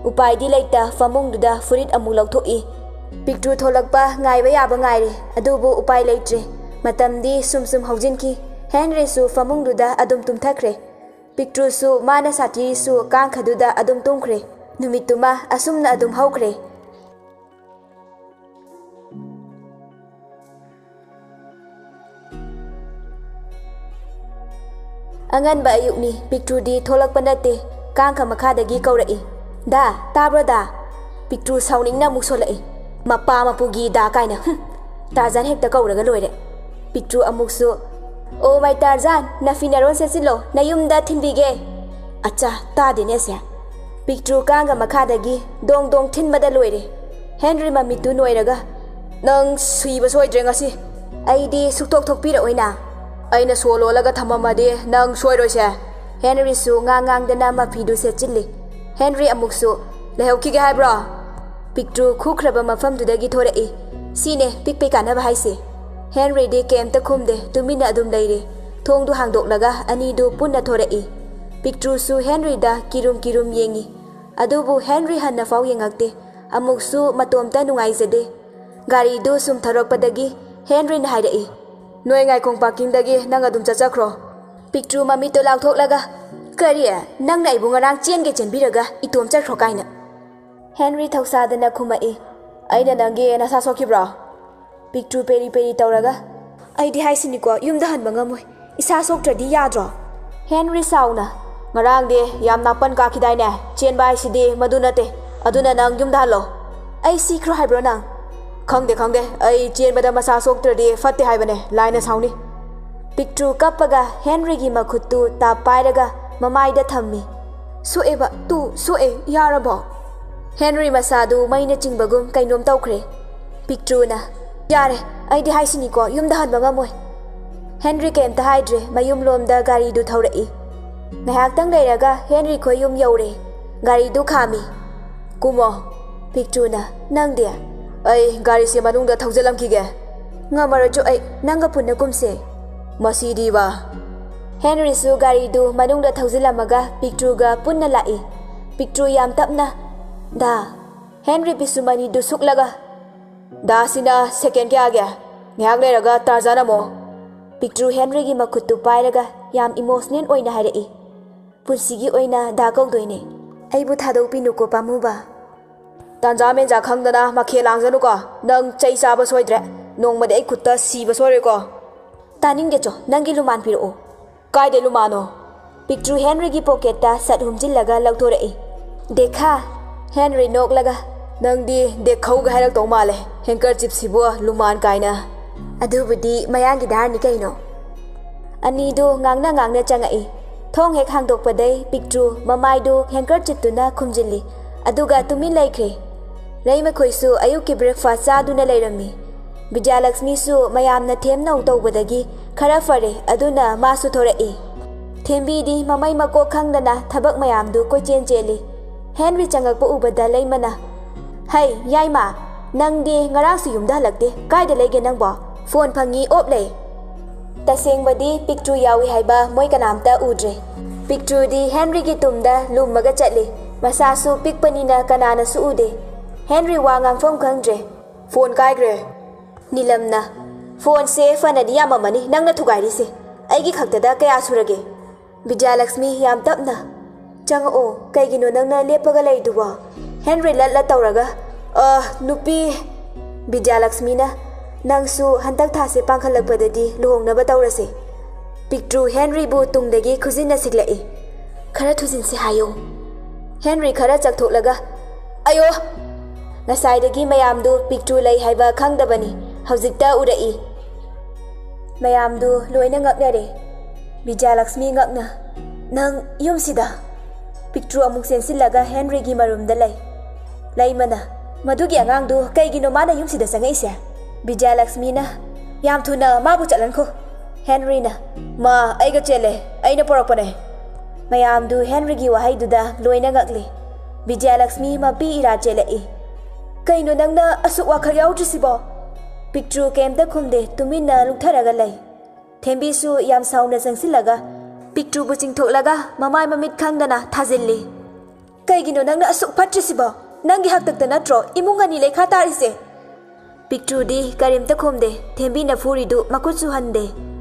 ꯎꯄꯥꯏꯗꯤ ꯂꯩꯇ ꯐꯃꯨꯡꯗꯨꯗ ꯐꯨꯔꯤꯠ ꯑꯃꯨꯛ ꯂꯧꯊꯣꯛꯏ꯫ ꯄꯤꯛꯇ꯭ꯔꯨ ꯊꯣꯛꯂꯛꯄ ꯉꯥꯏꯕ ꯌꯥꯕ ꯉꯥꯏꯔꯦ, ꯑꯗꯨꯕꯨ ꯎꯄꯥꯏ ꯂꯩꯇ꯭ꯔꯦ꯫ ꯃꯇꯝꯗꯤ ꯁꯨꯝ ꯁꯨꯝ ꯍꯧꯖꯤꯟꯈꯤ꯫ ꯍꯦꯟꯔꯤꯁꯨ ꯐꯃꯨꯡꯗꯨꯗ ꯑꯗꯨꯝ ꯇꯨꯝꯊꯈ꯭ꯔꯦ꯫ ꯄꯤꯛꯇ꯭ꯔꯨꯁꯨ ꯃꯥꯅ ꯁꯥꯊꯤꯔꯤꯁꯨ ꯀꯥꯡꯈꯗꯨꯗ ꯑꯗꯨꯝ ꯇꯨꯝꯈ꯭ꯔꯦ꯫ ꯅꯨꯃꯤꯠꯇꯨꯃ ꯑꯁꯨꯝꯅ ꯑꯗꯨꯝ ꯍꯧꯈ꯭ꯔꯦ꯫ ꯑꯉꯟꯕ ꯑꯌꯨꯛꯅꯤ꯫ ꯄꯤꯛꯇ꯭ꯔꯨꯗꯤ ꯊꯣꯛꯂꯛꯄ ꯅꯠꯇꯦ꯫ ꯀꯥꯡꯈ ꯃꯈꯥꯗꯒꯤ ꯀꯧꯔꯛꯏ, "ꯗꯥ, ꯇꯥꯕ꯭ꯔꯣ ꯗꯥ?" ꯄꯤꯛꯇ꯭ꯔꯨ ꯁꯥꯎꯅꯤꯡꯅ ꯑꯃꯨꯛ ꯁꯣꯜꯂꯛꯏ, "ꯃꯄꯥ ꯃꯄꯨꯒꯤ ꯗꯥ ꯀꯥꯏꯅ, ꯍꯨꯝ! ꯇꯥꯔꯖꯥꯟ ꯍꯦꯛꯇ ꯀꯧꯔꯒ ꯂꯣꯏꯔꯦ꯫" ꯄꯤꯛꯇ꯭ꯔꯨ ꯑꯃꯨꯛꯁꯨ, "ꯑꯣ ꯃꯥꯏ ꯇꯥꯔꯖꯥꯟ, ꯅꯐꯤ ꯅꯔꯣꯟ ꯁꯦꯠꯆꯤꯜꯂꯣ, ꯅꯌꯨꯝꯗ ꯊꯤꯟꯕꯤꯒꯦ꯫" ꯑꯠꯆꯥ, ꯇꯥꯗꯦꯅꯦ ꯑꯁꯦ꯫ ꯄꯤꯛꯇ꯭ꯔꯨ ꯀꯥꯡꯒ ꯃꯈꯥꯗꯒꯤ ꯗꯣꯡ ꯗꯣꯡ ꯊꯤꯟꯕꯗ ꯂꯣꯏꯔꯦ꯫ ꯍꯦꯟꯔꯤ ꯃꯃꯤꯠꯇꯨ ꯅꯣꯏꯔꯒ, "ꯅꯪ ꯁꯤꯕ ꯁꯣꯏꯗ꯭ꯔꯦ ꯉꯁꯤ꯫ ꯑꯩꯗꯤ ꯁꯨꯛꯊꯣꯛ ꯊꯣꯛꯄꯤꯔꯛꯑꯣꯏꯅ꯫ ꯑꯩꯅ ꯁꯣ ꯂꯣꯜꯂꯒ ꯊꯝꯃꯝꯃꯗꯤ ꯅꯪ ꯁꯣꯏꯔꯣꯏꯁꯦ꯫" ꯍꯦꯟꯔꯤꯁꯨ ꯉꯥꯡ ꯉꯥꯡꯗꯅ ꯃꯐꯤꯗꯨ ꯁꯦꯠꯆꯤꯜꯂꯤ꯫ ꯍꯦꯟꯔꯤ ꯑꯃꯨꯛꯁꯨ, "ꯂꯩꯍꯧꯈꯤꯒꯦ ꯍꯥꯏꯕ꯭ꯔꯣ?" ꯄꯤꯛꯇ꯭ꯔꯨ ꯈꯨꯈ꯭ꯔꯕ ꯃꯐꯝꯗꯨꯗꯒꯤ ꯊꯣꯔꯛꯏ꯫ ꯁꯤꯅꯦ ꯄꯤꯛꯄꯩ ꯀꯥꯟꯅꯕ ꯍꯥꯏꯁꯦ꯫ ꯍꯦꯟꯔꯤꯗꯤ ꯀꯩꯝꯇ ꯈꯨꯝꯗꯦ, ꯇꯨꯃꯤꯟꯅ ꯑꯗꯨꯝ ꯂꯩꯔꯦ꯫ ꯊꯣꯡꯗꯨ ꯍꯥꯡꯗꯣꯛꯂꯒ ꯑꯅꯤꯗꯨ ꯄꯨꯟꯅ ꯊꯣꯔꯛꯏ꯫ ꯄꯤꯛꯇ꯭ꯔꯨꯁꯨ ꯍꯦꯟꯔꯤꯗ ꯀꯤꯔꯨꯝ ꯀꯤꯔꯨꯝ ꯌꯦꯡꯉꯤ꯫ ꯑꯗꯨꯕꯨ ꯍꯦꯟꯔꯤ ꯍꯟꯅꯐꯥꯎ ꯌꯦꯡꯉꯛꯇꯦ꯫ ꯑꯃꯨꯛꯁꯨ ꯃꯇꯣꯝꯇ ꯅꯨꯡꯉꯥꯏꯖꯗꯦ꯫ ꯒꯥꯔꯤꯗꯨ ꯁꯨꯝ ꯊꯧꯔꯛꯄꯗꯒꯤ ꯍꯦꯟꯔꯤꯅ ꯍꯥꯏꯔꯛꯏ, "ꯅꯣꯏ ꯉꯥꯏꯈꯣꯡ ꯄꯥꯔꯀꯤꯡꯗꯒꯤ ꯅꯪ ꯑꯗꯨꯝ ꯆꯠꯆꯈ꯭ꯔꯣ꯫" ꯄꯤꯛꯇ꯭ꯔꯨ ꯃꯃꯤꯠꯇꯨ ꯂꯥꯎꯊꯣꯛꯂꯒ, "ꯀꯔꯤ? ꯅꯪꯅ ꯑꯩꯕꯨ ꯉꯔꯥꯡ ꯆꯦꯟꯒꯦ ꯆꯦꯟꯕꯤꯔꯒ ꯏꯇꯣꯝ ꯆꯠꯈ꯭ꯔꯣ ꯀꯥꯏꯅ?" ꯍꯦꯟꯔꯤ ꯊꯧꯁꯥꯗꯅ ꯈꯨꯝꯃꯛꯏ, "ꯑꯩꯅ ꯅꯪꯒꯤ ꯅꯁꯥ ꯁꯣꯛꯈꯤꯕ꯭ꯔꯣ?" ꯄꯤꯛꯇ꯭ꯔꯨ ꯄꯦꯔꯤ ꯄꯦꯔꯤ ꯇꯧꯔꯒ, "ꯑꯩꯗꯤ ꯍꯥꯏꯁꯤꯅꯤꯀꯣ, ꯌꯨꯝꯗ ꯍꯟꯕ ꯉꯝꯃꯣꯏ꯫ ꯏꯁꯥ ꯁꯣꯛꯇ꯭ꯔꯗꯤ ꯌꯥꯗ꯭ꯔꯣ?" ꯍꯦꯟꯔꯤ ꯁꯥꯎꯅ, "ꯉꯔꯥꯡꯗꯤ ꯌꯥꯝ ꯅꯥꯄꯟ ꯀꯥꯈꯤꯗꯥꯏꯅꯦ? ꯆꯦꯟꯕ ꯍꯥꯏꯁꯤꯗꯤ ꯃꯗꯨ ꯅꯠꯇꯦ꯫ ꯑꯗꯨꯅ ꯅꯪ ꯌꯨꯝꯗ ꯍꯜꯂꯣ꯫" "ꯑꯩ ꯁꯤꯈ꯭ꯔꯣ ꯍꯥꯏꯕ꯭ꯔꯣ ꯅꯪ?" "ꯈꯪꯗꯦ, ꯈꯪꯗꯦ꯫ ꯑꯩ ꯆꯦꯟꯕꯗ ꯃꯁꯥ ꯁꯣꯛꯇ꯭ꯔꯗꯤ ꯐꯠꯇꯦ ꯍꯥꯏꯕꯅꯦ꯫ ꯂꯥꯏꯅ ꯁꯥꯎꯅꯤ꯫" ꯄꯤꯛꯇ꯭ꯔꯨ ꯀꯞꯄꯒ ꯍꯦꯟꯔꯤꯒꯤ ꯃꯈꯨꯠꯇꯨ ꯇꯥꯞ ꯄꯥꯏꯔꯒ ꯃꯃꯥꯏꯗ ꯊꯝꯃꯤ꯫ "ꯁꯣꯛꯑꯦꯕ, ꯇꯨ, ꯁꯣꯛꯑꯦ꯫ ꯌꯥꯔꯕꯣ?" ꯍꯦꯟꯔꯤ ꯃꯁꯥꯗꯨ ꯃꯩꯅ ꯆꯤꯡꯕꯒꯨꯝ ꯀꯩꯅꯣꯝ ꯇꯧꯈ꯭ꯔꯦ꯫ ꯄꯤꯛꯇ꯭ꯔꯨꯅ, "ꯌꯥꯔꯦ, ꯑꯩꯗꯤ ꯍꯥꯏꯁꯤꯅꯤꯀꯣ, ꯌꯨꯝꯗ ꯍꯟꯕ ꯉꯝꯃꯣꯏ꯫" ꯍꯦꯟꯔꯤ ꯀꯩꯝꯇ ꯍꯥꯏꯗ꯭ꯔꯦ, ꯃꯌꯨꯝꯂꯣꯝꯗ ꯒꯥꯔꯤꯗꯨ ꯊꯧꯔꯛꯏ꯫ ꯉꯥꯏꯍꯥꯛꯇꯪ ꯂꯩꯔꯒ ꯍꯦꯟꯔꯤ ꯈꯣꯏ ꯌꯨꯝ ꯌꯧꯔꯦ꯫ ꯒꯥꯔꯤꯗꯨ ꯈꯥꯝꯃꯤ꯫ "ꯀꯨꯝꯃꯣ꯫" ꯄꯤꯛꯇ꯭ꯔꯨꯅ, "ꯅꯪꯗꯤ?" "ꯑꯩ ꯒꯥꯔꯤꯁꯦ ꯃꯅꯨꯡꯗ ꯊꯧꯖꯤꯜꯂꯝꯈꯤꯒꯦ꯫" "ꯉꯝꯃꯔꯣꯏ ꯆꯣ, ꯑꯩ ꯅꯪꯒ ꯄꯨꯟꯅ ꯀꯨꯝꯁꯦ꯫" "ꯃꯁꯤꯗꯤꯕ꯫" ꯍꯦꯟꯔꯤꯁꯨ ꯒꯥꯔꯤꯗꯨ ꯃꯅꯨꯡꯗ ꯊꯧꯖꯤꯜꯂꯝꯃꯒ ꯄꯤꯛꯇ꯭ꯔꯨꯒ ꯄꯨꯟꯅ ꯂꯥꯛꯏ꯫ ꯄꯤꯛꯇ꯭ꯔꯨ ꯌꯥꯝ ꯇꯞꯅ, "ꯗꯥ꯫" ꯍꯦꯟꯔꯤ ꯄꯤꯁꯨꯝ ꯑꯅꯤꯗꯨ ꯁꯨꯛꯂꯒ, "ꯗꯥꯁꯤꯅ ꯁꯦꯀꯦꯟ ꯀꯌꯥꯒꯤ? ꯉꯥꯏꯍꯥꯛ ꯂꯩꯔꯒ ꯇꯥꯔꯖꯥꯟ ꯑꯃꯨꯛ꯫" ꯄꯤꯛꯇ꯭ꯔꯨ ꯍꯦꯟꯔꯤꯒꯤ ꯃꯈꯨꯠꯇꯨ ꯄꯥꯏꯔꯒ ꯌꯥꯝ ꯏꯃꯣꯁꯅꯦꯜ ꯑꯣꯏꯅ ꯍꯥꯏꯔꯛꯏ꯫ "ꯄꯨꯟꯁꯤꯒꯤ ꯑꯣꯏꯅ ꯗꯥ ꯀꯧꯗꯣꯏꯅꯦ꯫ ꯑꯩꯕꯨ ꯊꯥꯗꯣꯛꯄꯤꯅꯨꯀꯣ ꯄꯥꯝꯃꯨꯕ꯫" "ꯇꯥꯟꯖꯥ ꯃꯦꯟꯖꯥ ꯈꯪꯗꯅ ꯃꯈꯦꯜ ꯂꯥꯡꯖꯅꯨꯀꯣ꯫ ꯅꯪ ꯆꯩ ꯆꯥꯕ ꯁꯣꯏꯗ꯭ꯔꯦ꯫ ꯅꯣꯡꯃꯗꯤ ꯑꯩ ꯈꯨꯠꯇ ꯁꯤꯕ ꯁꯣꯏꯔꯣꯏꯀꯣ꯫" "ꯇꯥꯅꯤꯡꯗꯦ ꯆꯣ, ꯅꯪꯒꯤ ꯂꯨꯃꯥꯟ ꯄꯤꯔꯛꯑꯣ꯫" "ꯀꯥꯏꯗꯩ ꯂꯨꯃꯥꯟꯅꯣ?" ꯄꯤꯛꯇ꯭ꯔꯨ ꯍꯦꯟꯔꯤꯒꯤ ꯄꯣꯀꯦꯠꯇ ꯁꯠ ꯍꯨꯝꯖꯤꯜꯂꯒ ꯂꯧꯊꯣꯔꯛꯏ꯫ "ꯗꯦꯈꯥ꯫" ꯍꯦꯟꯔꯤ ꯅꯣꯛꯂꯒ, "ꯅꯪꯗꯤ ꯗꯦꯈꯧꯒ ꯍꯥꯏꯔꯛꯇꯧ ꯃꯥꯜꯂꯦ꯫ ꯍꯦꯡꯀꯔꯆꯤꯞꯁꯤꯕꯨ ꯂꯨꯃꯥꯟ ꯀꯥꯏꯅ꯫" "ꯑꯗꯨꯕꯨꯗꯤ ꯃꯌꯥꯡꯒꯤ ꯙꯥꯔꯅꯤ ꯀꯩꯅꯣ꯫" ꯑꯅꯤꯗꯨ ꯉꯥꯡꯅ ꯉꯥꯡꯅ ꯆꯪꯉꯛꯏ꯫ ꯊꯣꯡ ꯍꯦꯛ ꯍꯥꯡꯗꯣꯛꯄꯗꯩ ꯄꯤꯛꯇ꯭ꯔꯨ ꯃꯃꯥꯏꯗꯨ ꯍꯦꯡꯀꯔꯆꯤꯞꯇꯨꯅ ꯈꯨꯝꯖꯤꯜꯂꯤ꯫ ꯑꯗꯨꯒ ꯇꯨꯃꯤꯟ ꯂꯩꯈ꯭ꯔꯦ꯫ ꯂꯩꯃꯈꯣꯏꯁꯨ ꯑꯌꯨꯛꯀꯤ ꯕ꯭ꯔꯦꯛꯐꯥꯁ ꯆꯥꯗꯨꯅ ꯂꯩꯔꯝꯃꯤ꯫ ꯕꯤꯗ꯭ꯌꯥꯂꯛꯁꯃꯤꯁꯨ ꯃꯌꯥꯝꯅ ꯊꯦꯝꯅꯧ ꯇꯧꯕꯗꯒꯤ ꯈꯔ ꯐꯔꯦ, ꯑꯗꯨꯅ ꯃꯥꯁꯨ ꯊꯣꯔꯛꯏ꯫ ꯊꯦꯝꯕꯤꯗꯤ ꯃꯃꯩ ꯃꯀꯣꯛ ꯈꯪꯗꯅ ꯊꯕꯛ ꯃꯌꯥꯝꯗꯨ ꯀꯣꯏꯆꯦꯟ ꯆꯦꯜꯂꯤ꯫ ꯍꯦꯟꯔꯤ ꯆꯪꯉꯛꯄ ꯎꯕꯗ ꯂꯩꯃꯅ, "ꯍꯩ, ꯌꯥꯏꯃ, ꯅꯪꯗꯤ ꯉꯔꯥꯡꯁꯨ ꯌꯨꯝꯗ ꯍꯜꯂꯛꯇꯦ꯫ ꯀꯥꯏꯗ ꯂꯩꯒꯦ ꯅꯪꯕꯣ? ꯐꯣꯟ ꯐꯪꯉꯤ, ꯑꯣꯞ ꯂꯩ꯫" ꯇꯁꯦꯡꯕꯗꯤ ꯄꯤꯛꯇ꯭ꯔꯨ ꯌꯥꯎꯏ ꯍꯥꯏꯕ ꯃꯣꯏ ꯀꯅꯥꯝꯇ ꯎꯗ꯭ꯔꯦ꯫ ꯄꯤꯛꯇ꯭ꯔꯨꯗꯤ ꯍꯦꯟꯔꯤꯒꯤ ꯇꯨꯡꯗ ꯂꯨꯝꯃꯒ ꯆꯠꯂꯤ꯫ ꯃꯁꯥꯁꯨ ꯄꯤꯛꯄꯅꯤꯅ ꯀꯅꯥꯅꯁꯨ ꯎꯗꯦ꯫ ꯍꯦꯟꯔꯤ ꯋꯥ ꯉꯥꯡꯐꯝ ꯈꯪꯗ꯭ꯔꯦ꯫ "ꯐꯣꯟ ꯀꯥꯏꯈ꯭ꯔꯦ꯫" ꯅꯤꯂꯝꯅ, "ꯐꯣꯟꯁꯦ ꯐꯅꯗꯤ ꯌꯥꯝꯃꯝꯃꯅꯤ ꯅꯪꯅ ꯊꯨꯒꯥꯏꯔꯤꯁꯦ꯫ ꯑꯩꯒꯤ ꯈꯛꯇꯗ ꯀꯌꯥ ꯁꯨꯔꯒꯦ?" ꯕꯤꯗ꯭ꯌꯥꯂꯛꯁꯃꯤ ꯌꯥꯝ ꯇꯞꯅ, "ꯆꯪꯉꯛꯑꯣ, ꯀꯩꯒꯤꯅꯣ ꯅꯪꯅ ꯂꯦꯞꯄꯒ ꯂꯩꯗꯨꯕꯣ?" ꯍꯦꯟꯔꯤ ꯂꯠ ꯂꯠ ꯇꯧꯔꯒ, "ꯑ, ꯅꯨꯄꯤ꯫" ꯕꯤꯗ꯭ꯌꯥꯂꯛꯁꯃꯤꯅ, "ꯅꯪꯁꯨ ꯍꯟꯗꯛ ꯊꯥꯁꯦ ꯄꯥꯡꯈꯠꯂꯛꯄꯗꯗꯤ ꯂꯨꯍꯣꯡꯅꯕ ꯇꯧꯔꯁꯦ꯫" ꯄꯤꯛꯇ꯭ꯔꯨ ꯍꯦꯟꯔꯤꯕꯨ ꯇꯨꯡꯗꯒꯤ ꯈꯨꯖꯤꯟꯅ ꯁꯤꯛꯂꯛꯏ꯫ "ꯈꯔ ꯊꯨꯖꯤꯟꯁꯤ ꯍꯥꯏꯌꯣ꯫" ꯍꯦꯟꯔꯤ ꯈꯔ ꯆꯥꯛꯊꯣꯛꯂꯒ, "ꯑꯌꯣ!" ꯉꯁꯥꯏꯗꯒꯤ ꯃꯌꯥꯝꯗꯨ ꯄꯤꯛꯇ꯭ꯔꯨ ꯂꯩ ꯍꯥꯏꯕ ꯈꯪꯗꯕꯅꯤ, ꯍꯧꯖꯤꯛꯇ ꯎꯔꯛꯏ꯫ ꯃꯌꯥꯝꯗꯨ ꯂꯣꯏꯅ ꯉꯛꯅꯔꯦ꯫ ꯕꯤꯖꯌꯂꯛꯁꯃꯤ ꯉꯛꯅ, "ꯅꯪ ꯌꯨꯝꯁꯤꯗ?" ꯄꯤꯛꯇ꯭ꯔꯨ ꯑꯃꯨꯛ ꯆꯦꯟꯁꯤꯜꯂꯒ ꯍꯦꯟꯔꯤꯒꯤ ꯃꯔꯨꯝꯗ ꯂꯩ꯫ ꯂꯩꯃꯅ, "ꯃꯗꯨꯒꯤ ꯑꯉꯥꯡꯗꯨ ꯀꯩꯒꯤꯅꯣ ꯃꯥꯅ ꯌꯨꯝꯁꯤꯗ ꯆꯪꯉꯛꯏꯁꯦ?" ꯕꯤꯖꯌꯂꯛꯁꯃꯤꯅ, "ꯌꯥꯝ ꯊꯨꯅ ꯃꯥꯕꯨ ꯆꯠꯍꯟꯈꯣ꯫" ꯍꯦꯟꯔꯤꯅ, "ꯃꯥ ꯑꯩꯒ ꯆꯦꯜꯂꯦ, ꯑꯩꯅ ꯄꯨꯔꯛꯄꯅꯦ꯫" ꯃꯌꯥꯝꯗꯨ ꯍꯦꯟꯔꯤꯒꯤ ꯋꯥꯍꯩꯗꯨꯗ ꯂꯣꯏꯅ ꯉꯛꯂꯤ꯫ ꯕꯤꯖꯌꯂꯛꯁꯃꯤ ꯃꯄꯤ ꯏꯔꯥ ꯆꯦꯜꯂꯛꯏ꯫ "ꯀꯩꯅꯣ ꯅꯪꯅ ꯑꯁꯨꯛ ꯋꯥꯈꯜ ꯌꯥꯎꯗ꯭ꯔꯤꯁꯤꯕꯣ?" ꯄꯤꯛꯇ꯭ꯔꯨ ꯀꯩꯝꯇ ꯈꯨꯝꯗꯦ, ꯇꯨꯃꯤꯟꯅ ꯂꯨꯞꯊꯔꯒ ꯂꯩ꯫ ꯊꯦꯝꯕꯤꯁꯨ ꯌꯥꯝ ꯁꯥꯎꯅ ꯆꯪꯁꯤꯜꯂꯒ ꯄꯤꯛꯇ꯭ꯔꯨꯕꯨ ꯆꯤꯡꯊꯣꯛꯂꯒ ꯃꯃꯥꯏ ꯃꯃꯤꯠ ꯈꯪꯗꯅ ꯊꯥꯖꯤꯜꯂꯤ꯫ "ꯀꯩꯒꯤꯅꯣ ꯅꯪꯅ ꯑꯁꯨꯛ ꯐꯠꯇ꯭ꯔꯤꯁꯤꯕꯣ? ꯅꯪꯒꯤ ꯍꯥꯛꯇꯛꯇ ꯅꯠꯇ꯭ꯔꯣ ꯏꯃꯨꯡ ꯑꯅꯤ ꯂꯩꯈꯥ ꯇꯥꯔꯤꯁꯦ?" ꯄꯤꯛꯇ꯭ꯔꯨꯗꯤ ꯀꯔꯤꯝꯇ ꯈꯨꯝꯗꯦ꯫ ꯊꯦꯝꯕꯤꯅ ꯐꯨꯔꯤꯗꯨ ꯃꯈꯨꯠꯁꯨ ꯍꯟꯗꯦ꯫